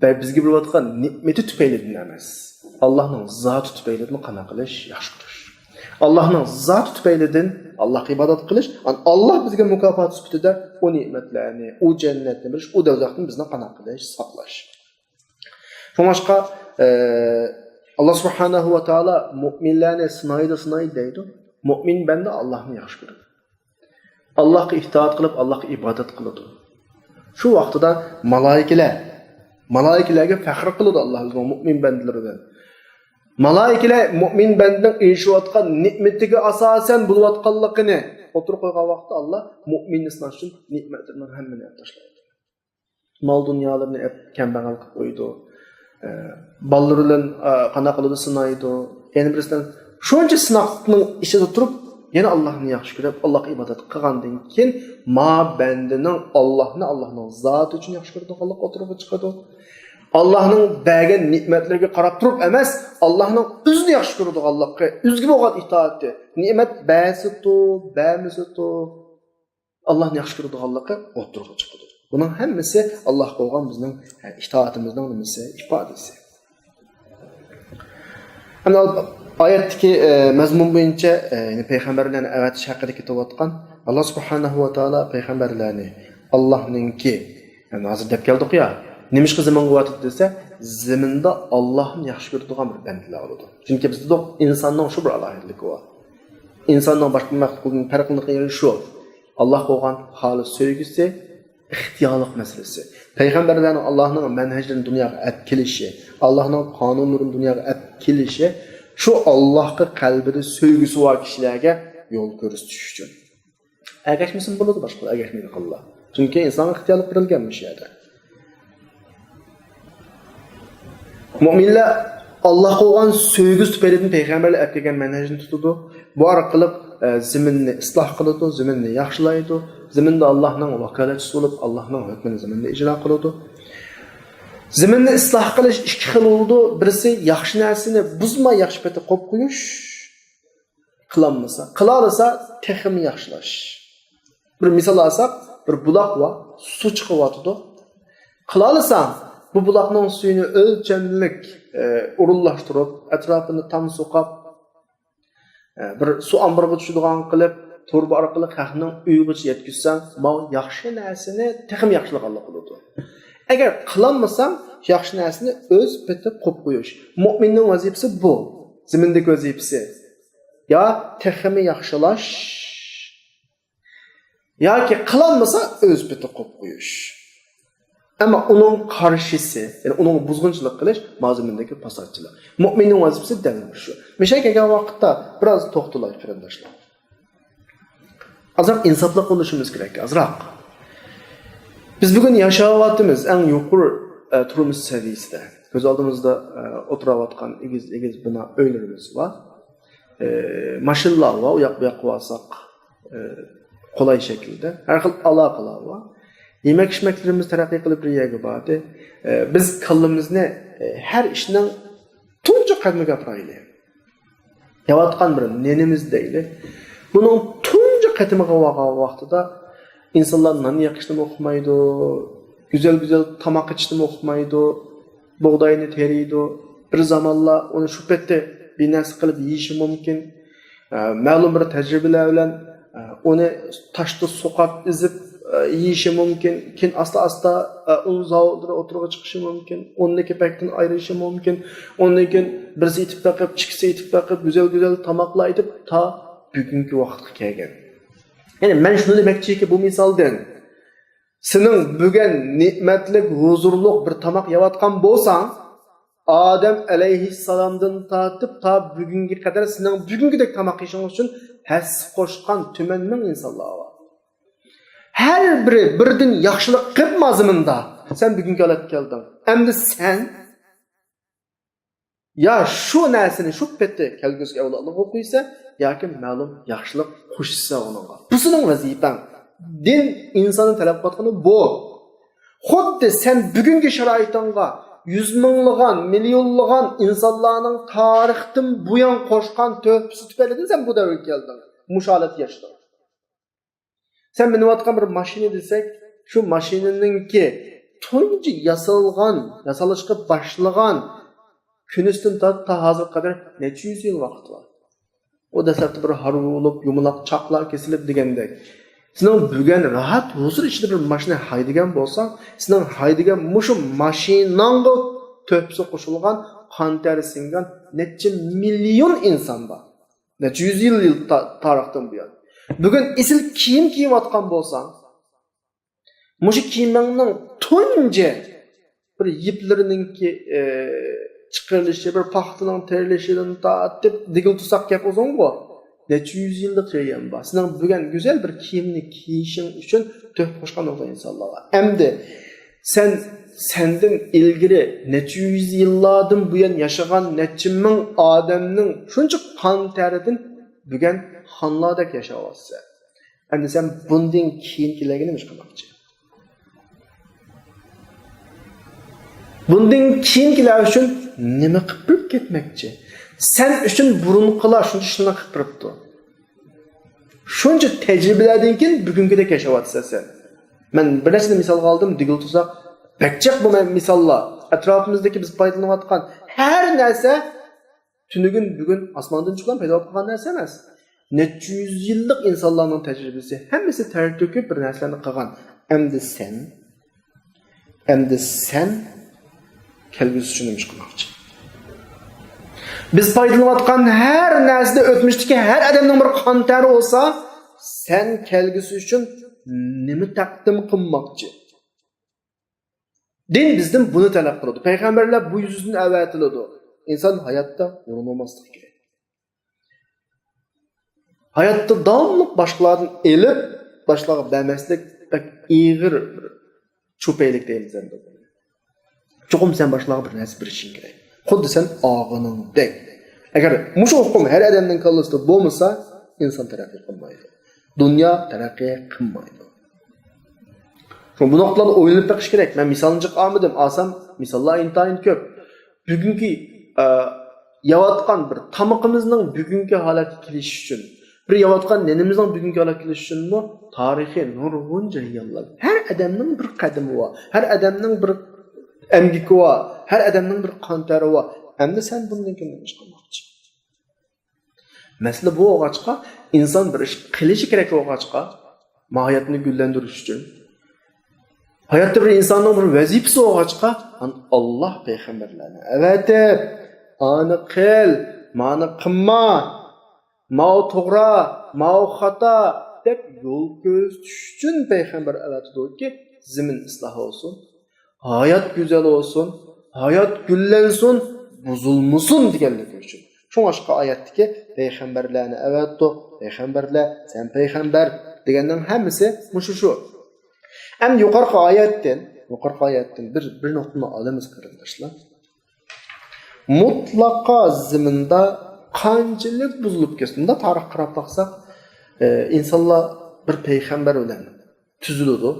بە-، بىزگە بېرىۋاتقان نېمىتى تۈپەيلىدىن ئەمەس، ئاللاھنىڭ زاتى تۈپەيلىدىن قانداق قىلىش؟ ياخشى كۆرۈش. ئاللاھنىڭ زاتى تۈپەيلىدىن ئاللاھقا ئىبادەت قىلىش، ئان-، ئاللاھ بىزگە مۇكاپات سۈپىتىدە ئۇ نېمەتلەرنى، ئۇ جەننەتنى بېرىش، ئۇ دوزاختىن بىزنى قانداق قىلىش؟ ساقلاش. شۇڭلاشقا، ئە، ئاللا سۇبھانەھۇ ۋە تائالا مۇئمىنلەرنى سىنايدۇ، سىنايدۇ دەيدۇ. مۇئمىن بەندە ئاللاھنى ياخشى كۆرىدۇ. ئاللاھقا ئىتائەت قىلىپ، ئاللاھقا ئىبادەت قىلىدۇ. شۇ ۋاقتىدا مالائىكىلەر، مالائىكىلەرگە پەخىر قىلىدۇ ئاللا ئۆزىنىڭ مۇئمىن بەندىلىرى بىلەن. مالائىكىلەر مۇئمىن بەندىنىڭ ئېرىشىۋاتقان نېمىتىگە ئاساسەن بولۇۋاتقانلىقىنى ئوتتۇرىغا قويغان ۋاقىتتا، ئاللا مۇئمىننى سىناش ئۈچۈن نېمەتلىرىنىڭ ھەممىنى ئېلىپ تاشلايدۇ. مال-دۇنيالىرىنى ئەپ، كەمبەغەل قىلىپ قويىدۇ. ئە، بالىلىرى بىلەن، ئە، قانداق قىلىدۇ، سىنايدۇ. يەنە بىرسىدىن، شۇنچە سىناقنىڭ ئىچىدە تۇرۇپ، يەنە ئاللاھنى ياخشى كۆرۈپ، ئاللاھقا ئىبادەت قىلغاندىن كېيىن، ما بەندىنىڭ ئاللاھنى، ئاللاھنىڭ زاتى ئۈچۈن ياخشى كۆرىدىغانلىقى ئوتتۇرىغا چىقىدۇ. ئاللاھنىڭ بەرگەن نېمەتلىرىگە قاراپ تۇرۇپ ئەمەس، ئاللاھنىڭ ئۆزىنى ياخشى كۆرىدىغانلىقى، ئۆزىگە بولغان ئىتائىتى، نېمەت بەرسىتۇ، بەرمىسىتۇ، ئاللاھنى ياخشى كۆرىدىغانلىقى ئوتتۇرىغا چىقىدۇ. بۇنىڭ ھەممىسى ئاللاھقا بولغان بىزنىڭ، ئە، ئىتائىتىمىزنىڭ نېمىسى؟ ئىپادىسى. ئەمدى ئايەتتىكى، ئە، مەزمۇن بويىچە، ئە، يەنى پەيغەمبەرلەرنى ئەۋەتىش ھەققىدە كېتىۋاتقان، ئاللا سۇبھانەھۇ ۋە تائالا پەيغەمبەرلەرنى ئاللاھنىڭكى، يەنى ھازىر دەپ كەلدۇق يا، نېمىشقا زېمىنغا ئەۋەتىدۇ دېسە، زېمىندا ئاللاھنى ياخشى كۆرىدىغان بىر بەندىلەر بولىدۇ. چۈنكى بىز دېدۇق، ئىنساننىڭ شۇ بىر ئالاھىدىلىكى بار. ئىنساننىڭ باشقا مەخلۇقتىن پەرقلىنىدىغان يېرى شۇ. ئاللاھقا بولغان خالىس سۆيگۈسى، ئىختىيارلىق مەسىلىسى. پەيغەمبەرلەرنىڭ ئاللاھنىڭ مەنھەجلىرىنى دۇنياغا ئەپ كېلىشى، ئاللاھنىڭ قانۇنلىرىنى دۇنياغا ئەپ كېلىشى، شۇ ئاللاھقا قەلبىدە سۆيگۈسى بار كىشىلەرگە يول كۆرسىتىش ئۈچۈن. ئەگەشمىسىمۇ بولىدۇ، باشقىلار ئەگەشمەيدىغانلار. چۈنكى ئىنسانغا ئىختىيارلىق بېرىلگەن مۇشۇ يەردە. مۇئمىنلەر ئاللاھقا بولغان سۆيگۈسى تۈپەيلىدىن پەيغەمبەرلەر ئەپ كەلگەن مەنھەجنى تۇتىدۇ. بۇ ئارقىلىق، ئە، زېمىننى ئىسلاھ قىلىدۇ، زېمىننى ياخشىلايدۇ. زېمىندا ئاللاھنىڭ ۋاكالەتچىسى بولۇپ، ئاللاھنىڭ ھۆكمىنى زېمىندا ئىجرا قىلىدۇ. زېمىننى ئىسلاھ قىلىش ئىككى خىل بولىدۇ. بىرسى ياخشى نەرسىنى بۇزماي ياخشى پېتى قويۇپ قويۇش. قىلالمىسا، قىلالىسا تېخىمۇ ياخشىلاش. بىر مىسال ئالساق، بىر بۇلاق بار، سۇ چىقىۋاتىدۇ. قىلالىساڭ، بۇ بۇلاقنىڭ سۈيىنى ئۆلچەملىك، ئە، ئورۇنلاشتۇرۇپ، ئەتراپىنى تام سوقاپ، ئە، بىر سۇ ئامبىرىغا چۈشىدىغان قىلىپ، توربا ئارقىلىق خەقنىڭ ئۆيىگىچە يەتكۈزسەڭ، ماۋۇ ياخشى نەرسىنى تېخىمۇ ياخشىلىق ئاللا قىلىدۇ. ئەگەر قىلالمىساڭ، ياخشى نەرسىنى ئۆز پېتى قويۇپ قويۇش. مۆمىننىڭ ۋەزىپىسى بۇ. زېمىندىكى ۋەزىپىسى يا تېخىمۇ ياخشىلاش، ياكى قىلالمىسا ئۆز پېتى قويۇپ قويۇش. ئەمما ئۇنىڭ قارشىسى، يەنى ئۇنىڭغا بۇزغۇنچىلىق قىلىش، ماۋۇ زېمىندىكى پاساتچىلىق. مۆمىننىڭ ۋەزىپىسى دەل مۇشۇ. مۇشۇ كەلگەن ۋاقىتتا بىراز توختىلاي، قېرىنداشلار. ئازراق ئىنساپلىق بولۇشىمىز كېرەك، ئازراق. بىز بۈگۈن ياشاۋاتىمىز ئەڭ يۇقىرى، ئە، تۇرمۇش سەۋىيەسىدە. كۆز ئالدىمىزدا، ئە، ئولتۇراۋاتقان ئېگىز-ئېگىز بىنا ئۆيلىرىمىز بار. ئە، ماشىنىلار بار، ئۇ ياق بۇ ياققا بارساق، ئە، قولاي شەكىلدە. ھەر خىل ئالاقىلار بار. يېمەك-ئىچمەكلىرىمىز تەرەققىي قىلىپ بىر يەرگە باردى. ئە، بىز كاللىمىزنى، ئە، ھەر ئىشنىڭ تۇنجى قەدىمىگە ئاپىرايلى. يەۋاتقان بىر نېنىمىز دەيلى. بۇنىڭ تۇنجى قېتىمىغا بارغان ۋاقتىدا ئىنسانلار نان يېقىشنىمۇ ئۇقمايدۇ، گۈزەل-گۈزەل تاماق ئېتىشنىمۇ ئۇقمايدۇ، بۇغداينى تېرىيدۇ. بىر زامانلار ئۇنى شۇ پېتى بىر نەرسە قىلىپ يېيىشى مۇمكىن. ئە، مەلۇم بىر تەجرىبىلەر بىلەن، ئە، ئۇنى تاشتا سوقاپ ئېزىپ، ئە، يېيىشى مۇمكىن. كېيىن ئاستا-ئاستا، ئە، ئۇن زاۋۇتلىرى ئوتتۇرىغا چىقىشى مۇمكىن. ئۇندىن كېيىن پەكتىن ئايرىلىشى مۇمكىن. ئۇندىن كېيىن بىرسى ئېتىپ بېقىپ، ئىككىسى ئېتىپ بېقىپ، گۈزەل-گۈزەل تاماقلار ئېتىپ، تا بۈگۈنكى ۋاقىتقا كەلگەن. يەنى مەن شۇنى دېمەكچىكى، بۇ مىسالدىن، سېنىڭ بۈگۈن نېمەتلىك، ھۇزۇرلۇق بىر تاماق يەۋاتقان بولساڭ، ئادەم ئەلەيھىسسالامدىن تارتىپ تا بۈگۈنگە قەدەر سېنىڭ بۈگۈنكىدەك تاماق يېيىشىڭ ئۈچۈن ھەسسە قوشقان تۈمەن مىڭ ئىنسانلار بار. ھەر بىرى بىردىن ياخشىلىق قىلىپمۇ زېمىندا، سەن بۈگۈنكى ھالەتكە كەلدىڭ. ئەمدى سەن يا شۇ نەرسىنى شۇ پېتى كەلگۈسىدىكى ئەۋلادلارغا قويسا، ياكى مەلۇم ياخشىلىق قوشسا ئۇنىڭغا. بۇ سېنىڭ ۋەزىپەڭ. دىن ئىنساننىڭ تەلەپ قىلىۋاتقىنى بۇ. خۇددى سەن بۈگۈنكى شارائىتىڭغا يۈز مىڭلىغان، مىليونلىغان ئىنسانلارنىڭ تارىختىن بۇيان قوشقان تۆھپىسى تۈپەيلىدىن سەن بۇ دەۋرگە كەلدىڭ. مۇشۇ ھالەتتە ياشىدىڭ. سەن مىنىۋاتقان بىر ماشىنا دېسەك، شۇ ماشىنىنىڭكى تۇنجى ياسالغان، ياسالىشقا باشلىغان كۈنىسىدىن تارتىپ تا ھازىرغا قەدەر نەچچە يۈز يىل ۋاقىت بار. ئۇ دەسلەپتە بىر ھارۋا بولۇپ، يۇمىلاق چاقلار كېسىلىپ دېگەندەك. سېنىڭ بۈگۈن راھەت، ھۇزۇر ئىچىدە بىر ماشىنا ھەيدىگەن بولساڭ، سېنىڭ ھەيدىگەن مۇشۇ ماشىناڭغا تۆھپىسى قوشۇلغان، قان تەرى سىڭگەن نەچچە مىليون ئىنسان بار. نەچچە يۈز يىل، يىل تا-، تارىختىن بۇيان. بۈگۈن ئېسىل كىيىم كىيىۋاتقان بولساڭ، مۇشۇ كىيىمىڭنىڭ تۇنجى بىر يىپلىرىنىڭكى، ئى، چىقىرىلىشى، بىر پاختىنىڭ تېرىلىشىدىن تارتىپ دېگىلى تۇرساق گەپ ئۇزۇنغۇ. نەچچە يۈز يىللىق جەريان بار. سېنىڭ بۈگۈن گۈزەل بىر كىيىمنى كىيىشىڭ ئۈچۈن تۆھپە قوشقان نۇرغۇن ئىنسانلار بار. ئەمدى سەن، سەندىن ئىلگىرى نەچچە يۈز يىللاردىن بۇيان ياشىغان نەچچە مىڭ ئادەمنىڭ شۇنچە قان تەرىدىن بۈگۈن خانلاردەك ياشاۋاتىسەن. ئەمدى سەن بۇندىن كېيىنكىلەرگە نېمە ئىش قىلماقچى؟ بۇندىن كېيىنكىلەر ئۈچۈن نېمە قىلىپ بېرىپ كەتمەكچى؟ سەن ئۈچۈن بۇرۇنقىلار شۇنچە ئىشلارنى قىلىپ بېرىپتۇ. شۇنچە تەجرىبىلەردىن كېيىن بۈگۈنكىدەك ياشاۋاتىسەن سەن. مەن بىر نەرسىنى مىسالغا ئالدىم، دېگىلى تۇرسا، بەك جىق بۇ مىساللار. ئەتراپىمىزدىكى بىز پايدىلىنىۋاتقان ھەر نەرسە تۈنۈگۈن، بۈگۈن ئاسماندىن چۈشكەن پەيدا بولۇپ قالغان نەرسە ئەمەس. نەچچە يۈز يىللىق ئىنسانلارنىڭ تەجرىبىسى، ھەممىسى تەر تۆكۈپ بىر نەرسىلەرنى قىلغان. ئەمدى سەن، ئەمدى سەن كەلگۈسى ئۈچۈن نېمە ئىش قىلماقچى؟ بىز پايدىلىنىۋاتقان ھەر نەرسىدە ئۆتمۈشتىكى ھەر ئادەمنىڭ بىر قان تەرى بولسا، سەن كەلگۈسى ئۈچۈن نېمە تەقدىم قىلماقچى؟ دىن بىزدىن بۇنى تەلەپ قىلىدۇ. پەيغەمبەرلەر بۇ يۈزىسىدىن ئەۋەتىلىدۇ. ئىنسان ھاياتتا يورۇنماسلىق كېرەك. ھاياتتا داۋاملىق باشقىلاردىن ئېلىپ، باشقىلارغا بەرمەسلىك بەك ئېغىر بىر چۆپەيلىك دەيمىز ئەمدى. چوقۇم سەن باشقىلارغا بىر نەرسە بېرىشىڭ كېرەك. خۇددى سەن ئالغىنىڭدەك. ئەگەر مۇشۇ ئۇقۇم ھەر ئادەمنىڭ كاللىسىدا بولمىسا، ئىنسان تەرەققىي قىلمايدۇ. دۇنيا تەرەققىي قىلمايدۇ. شۇڭا بۇ نۇقتىلاردا ئويلىنىپ بېقىش كېرەك. مەن مىسالنى جىق ئالمىدىم، ئالسام مىساللار ئىنتايىن كۆپ. بۈگۈنكى، ئە، يەۋاتقان بىر تامىقىمىزنىڭ بۈگۈنكى ھالەتكە كېلىشى ئۈچۈن، بىر يەۋاتقان نېنىمىزنىڭ بۈگۈنكى ھالەتكە كېلىشى ئۈچۈنمۇ تارىخىي نۇرغۇن جەريانلار. ھەر ئادەمنىڭ بىر قەدىمى بار، ھەر ئادەمنىڭ بىر ئەمگىكى بار، ھەر ئادەمنىڭ بىر قان تەرى بار. ئەمدى سەن بۇندىن كېيىن نېمە ئىش قىلماقچى؟ مەسىلە بۇ بولغاچقا، ئىنسان بىر ئىش قىلىشى كېرەك بولغاچقا، ماھىيەتنى گۈللەندۈرۈش ئۈچۈن، ھاياتتا بىر ئىنساننىڭ بىر ۋەزىپىسى بولغاچقا، ئاللاھ پەيغەمبەرلەرنى ئەۋەتىپ، ئانى قىل، مانى قىلما، ماۋۇ توغرا، ماۋۇ خاتا دەپ يول كۆرسىتىش ئۈچۈن پەيغەمبەر ئەۋەتىدۇكى، زېمىن ئىسلاھ بولسۇن، ھايات گۈزەل بولسۇن، ھايات گۈللەنسۇن، بۇزۇلمىسۇن دېگەنلىكى ئۈچۈن. شۇڭلاشقا ئايەتتىكى پەيغەمبەرلەرنى ئەۋەتتۇق، پەيغەمبەرلەر، سەن پەيغەمبەر دېگەننىڭ ھەممىسى مۇشۇ شۇ. ئەمدى يۇقىرىقى ئايەتتىن، يۇقىرىقى ئايەتتىن بىر، بىر نۇقتىنى ئالىمىز، قېرىنداشلار. مۇتلەقا زېمىندا قانچىلىك بۇزۇلۇپ كەتسۇن، مۇنداق تارىخقا قاراپ باقساق، ئە، ئىنسانلار بىر پەيغەمبەر بىلەن تۈزۈلىدۇ.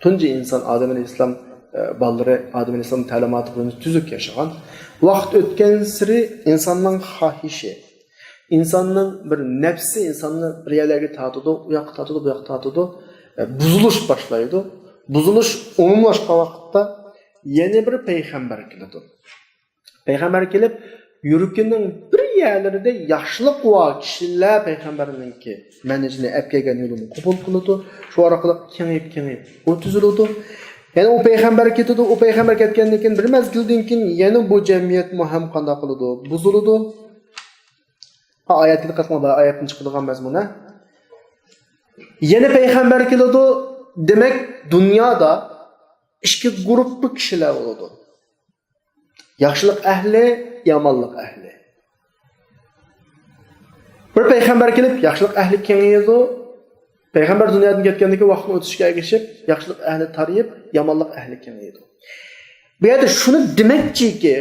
تۇنجى ئىنسان ئادەم ئەلەيھىسسالام، ئە، بالىلىرى ئادەم ئەلەيھىسسالام تەلىماتى بويىچە تۈزۈلۈپ ياشىغان. ۋاقىت ئۆتكەنسېرى ئىنساننىڭ خاھىشى، ئىنساننىڭ بىر نەپسى ئىنساننى بىر يەرلەرگە تارتىدۇ، ئۇ ياققا تارتىدۇ، بۇ ياققا تارتىدۇ. ئە، بۇزۇلۇش باشلايدۇ. بۇزۇلۇش ئومۇملاشقان ۋاقىتتا يەنە بىر پەيغەمبەر كېلىدۇ. پەيغەمبەر كېلىپ، يۈرىكىنىڭ بىر يەرلىرىدە ياخشىلىق بار كىشىلەر پەيغەمبەرنىڭكى مەنھىجىنى، ئەپ كەلگەن يولىنى قوبۇل قىلىدۇ. شۇ ئارقىلىق كېڭىيىپ، كېڭىيىپ ئۇ تۈزۈلىدۇ. يەنە ئۇ پەيغەمبەر كېتىدۇ. ئۇ پەيغەمبەر كەتكەندىن كېيىن بىر مەزگىلدىن كېيىن يەنە بۇ جەمئىيەتمۇ ھەم قانداق قىلىدۇ؟ بۇزۇلىدۇ. ھا، ئايەتكە دىققەت قىلىڭلار، ئايەتتىن چىقىدىغان مەزمۇن، ھە؟ يەنە پەيغەمبەر كېلىدۇ. دېمەك، دۇنيادا ئىككى گۇرۇپپا كىشىلەر بولىدۇ. ياخشىلىق ئەھلى، يامانلىق ئەھلى. بىر پەيغەمبەر كېلىپ، ياخشىلىق ئەھلى كېڭىيىدۇ. پەيغەمبەر دۇنيادىن كەتكەندىن كېيىن ۋاقىتنىڭ ئۆتۈشىگە ئەگىشىپ، ياخشىلىق ئەھلى تارىيىپ، يامانلىق ئەھلى كېڭىيىدۇ. بۇ يەردە شۇنى دېمەكچىكى،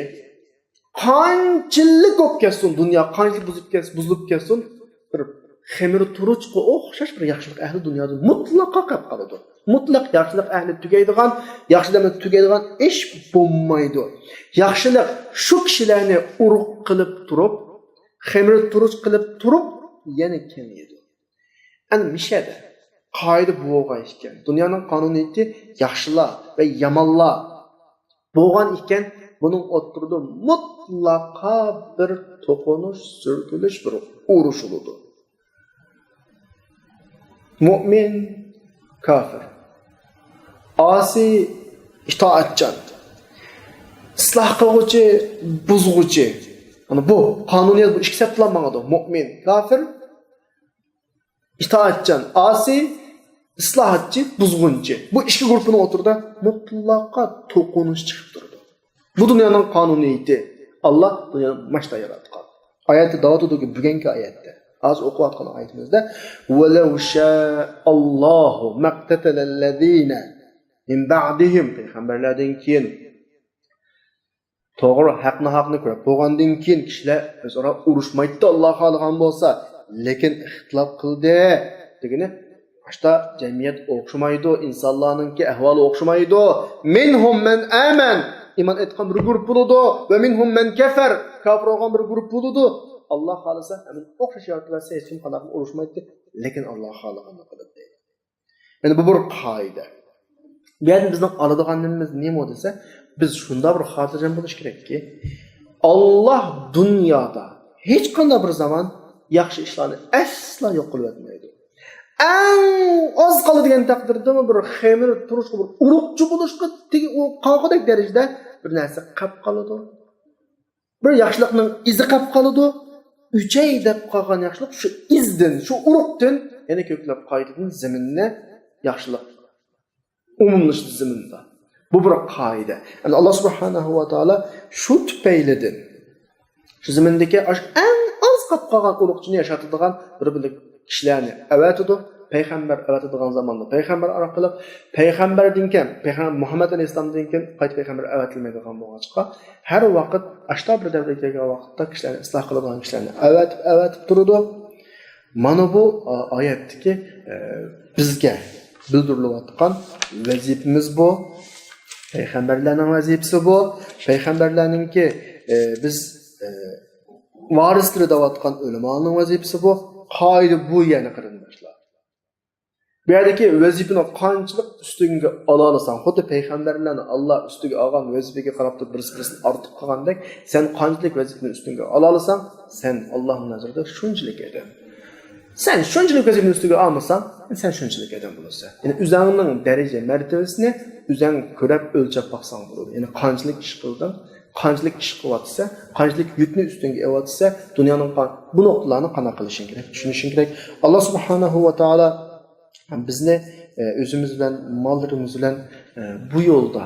قانچىلىك بولۇپ كەتسۇن، دۇنيا قانچىلىك بۇزۇپ كەتسۇن، بۇزۇلۇپ كەتسۇن، بىر خېمىر تۇرۇچقا ئوخشاش بىر ياخشىلىق ئەھلى دۇنيادىن مۇتلەقا قېلىپ قالىدۇ. مۇتلەق ياخشىلىق ئەھلى تۈگەيدىغان، ياخشى ئادەملەر تۈگەيدىغان ئىش بولمايدۇ. ياخشىلىق شۇ كىشىلەرنى ئۇرۇق قىلىپ تۇرۇپ، خېمىر تۇرۇچ قىلىپ تۇرۇپ، يەنە كېڭىيىدۇ. ئەنە مىشەدە قائىدە بۇ بولغان ئىكەن. دۇنيانىڭ قانۇنىيىتى ياخشىلار ۋە يامانلار بولغان ئىكەن، بۇنىڭ ئوتتۇرىدا مۇتلەقا بىر توقۇنۇش، سۈركىلىش، بىر ئۇرۇش بولىدۇ. مۆمىن، كاپىر، ئاسىي، ئىتائەتچان، ئىسلاھ قىلغۇچى، بۇزغۇچى. مانا بۇ قانۇنىيەت بۇ ئىككى سەپتىلا ماڭىدۇ. مۆمىن، كاپىر، ئىتائەتچان، ئاسىي، ئىسلاھاتچى، بۇزغۇنچى. بۇ ئىككى گۇرۇپپىنىڭ ئوتتۇرىدا مۇتلەقا توقۇنۇش چىقىپ تۇرىدۇ. بۇ دۇنيانىڭ قانۇنىيىتى. ئاللا دۇنيانى ماشتا ياراتقان. ئايەتتە دەۋاتىدۇكى، بۈگۈنكى ئايەتتە، ھازىر ئوقۇۋاتقان ئايىتىمىزدە، ولو شاء الله ما اقتتل الذين من بعدهم، پەيغەمبەرلەردىن كېيىن توغرا، ھەق ناھەقنى كۆرۈپ بولغاندىن كېيىن كىشىلەر ئۆزئارا ئۇرۇشمايتتى، ئاللا خالىغان بولسا. لېكىن ئىختىلاپ قىلدى دېگىنى، باشتا جەمئىيەت ئوخشىمايدۇ، ئىنسانلارنىڭكى ئەھۋالى ئوخشىمايدۇ. مىنھۇم مەن ئامەن، ئىمان ئېيتقان بىر گۇرۇپ بولىدۇ، ۋە مىنھۇم مەن كەفەر، كاپىر بولغان بىر گۇرۇپ بولىدۇ. ئاللا خالىسا ھەممىنى ئوخشاش يارىتىۋەتسە، ھېچكىم قانداقمۇ ئۇرۇشمايتتى، لېكىن ئاللا خالىغاننى قىلىدۇ. يەنى بۇ بىر قائىدە. بۇ يەردىن بىزنىڭ ئالىدىغان نېمىمىز نېمە دېسە، بىز شۇنداق بىر خاتىرجەم بولۇش كېرەككى، ئاللا دۇنيادا ھېچقانداق بىر زامان ياخشى ئىشلارنى ئەسلا يوق قىلىۋەتمەيدۇ. ئەڭ ئاز قالدى دېگەن تەقدىردىمۇ بىر خېمىر تۇرۇشقا، بىر ئۇرۇقچى بولۇشقا تېگى-، ئۇ قالغۇدەك دەرىجىدە بىر نەرسە قېلىپ قالىدۇ. بىر ياخشىلىقنىڭ ئىزى قېلىپ قالىدۇ. ئۆچەي دەپ قالغان ياخشىلىق شۇ ئىزدىن، شۇ ئۇرۇقتىن يەنە كۆكلەپ قايتىدىن زېمىننى ياخشىلىق ئومۇملىشىدۇ زېمىندا. بۇ بىر قائىدە. يەنى ئاللا سۇبھانەھۇ ۋە تائالا شۇ تۈپەيلىدىن شۇ زېمىندىكى ئاشۇ ئەڭ ئاز قاپ قالغان ئۇرۇقچىنى ياشاتىدىغان بىر بىرلىك كىشىلەرنى ئەۋەتىدۇ. پەيغەمبەر ئەۋەتىدىغان زاماندا پەيغەمبەر ئارقىلىق، پەيغەمبەردىن كېيىن، پەيغەمبەر مۇھەممەد ئەلەيھىسسالامدىن كېيىن قايتا پەيغەمبەر ئەۋەتىلمەيدىغان بولغاچقا، ھەر ۋاقىت ئاشتا بىر دەۋردە كەلگەن ۋاقىتتا كىشىلەرنى ئىسلاھ قىلىدىغان كىشىلەرنى ئەۋەتىپ، ئەۋەتىپ تۇرىدۇ. مانا بۇ، ئا، ئايەتتىكى، ئە، بىزگە بىلدۈرۈلۈۋاتقان ۋەزىپىمىز بۇ. پەيغەمبەرلەرنىڭ ۋەزىپىسى بۇ. پەيغەمبەرلەرنىڭكى، ئە، بىز، ئە، ۋارىسلىرى دەۋاتقان ئۆلىمالارنىڭ ۋەزىپىسى بۇ. قائىدە بۇ، يەنى قېرىنداشلار. بۇ يەردىكى ۋەزىپىنى قانچىلىك ئۈستۈڭگە ئالالىساڭ، خۇددى پەيغەمبەرلەرنى ئاللا ئۈستىگە ئالغان ۋەزىپىگە قاراپ تۇرۇپ بىرسى بىرسىدىن ئارتۇق قىلغاندەك، سەن قانچىلىك ۋەزىپىنى ئۈستۈڭگە ئالالىساڭ، سەن ئاللانىڭ نەزىرىدە شۇنچىلىك ئادەم. سەن شۇنچىلىك ۋەزىپىنى ئۈستىگە ئالمىساڭ، سەن شۇنچىلىك ئادەم بولىسەن. يەنى ئۆزۈڭنىڭ دەرىجە مەرتىۋىسىنى ئۆزۈڭ كۆرۈپ ئۆلچەپ باقساڭ بولىدۇ. يەنى قانچىلىك ئىش قىلدىڭ، قانچىلىك ئىش قىلىۋاتىسەن، قانچىلىك يۈكنى ئۈستۈڭگە ئېلىۋاتىسەن، دۇنيانىڭ قان-، بۇ نۇقتىلارنى قانداق قىلىشىڭ كېرەك، چۈشىنىشىڭ كېرەك. ئاللا سۇبھانەھۇ ۋە تائالا بىزنى، ئە، ئۆزىمىز بىلەن، ماللىرىمىز بىلەن، ئە، بۇ يولدا،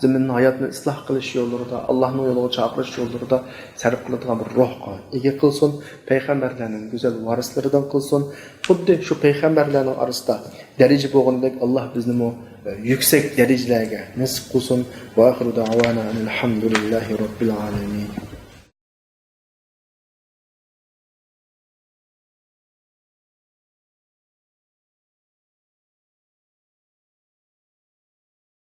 زېمىننىڭ ھاياتىنى ئىسلاھ قىلىش يوللىرىدا، ئاللانىڭ يولىغا چاقىرىش يوللىرىدا سەرپ قىلىدىغان بىر روھقا ئىگە قىلسۇن، پەيغەمبەرلەرنىڭ گۈزەل ۋارىسلىرىدىن قىلسۇن. خۇددى شۇ پەيغەمبەرلەرنىڭ ئارىسىدا دەرىجە بولغىنىدەك، ئاللا بىزنىمۇ، ئە، يۈكسەك دەرىجىلەرگە نېسىپ قىلسۇن. ۋە ئاخىرۇ دەئۋانا ئەنىل ھەمدۇلىللاھى رەببىل ئالەمىن.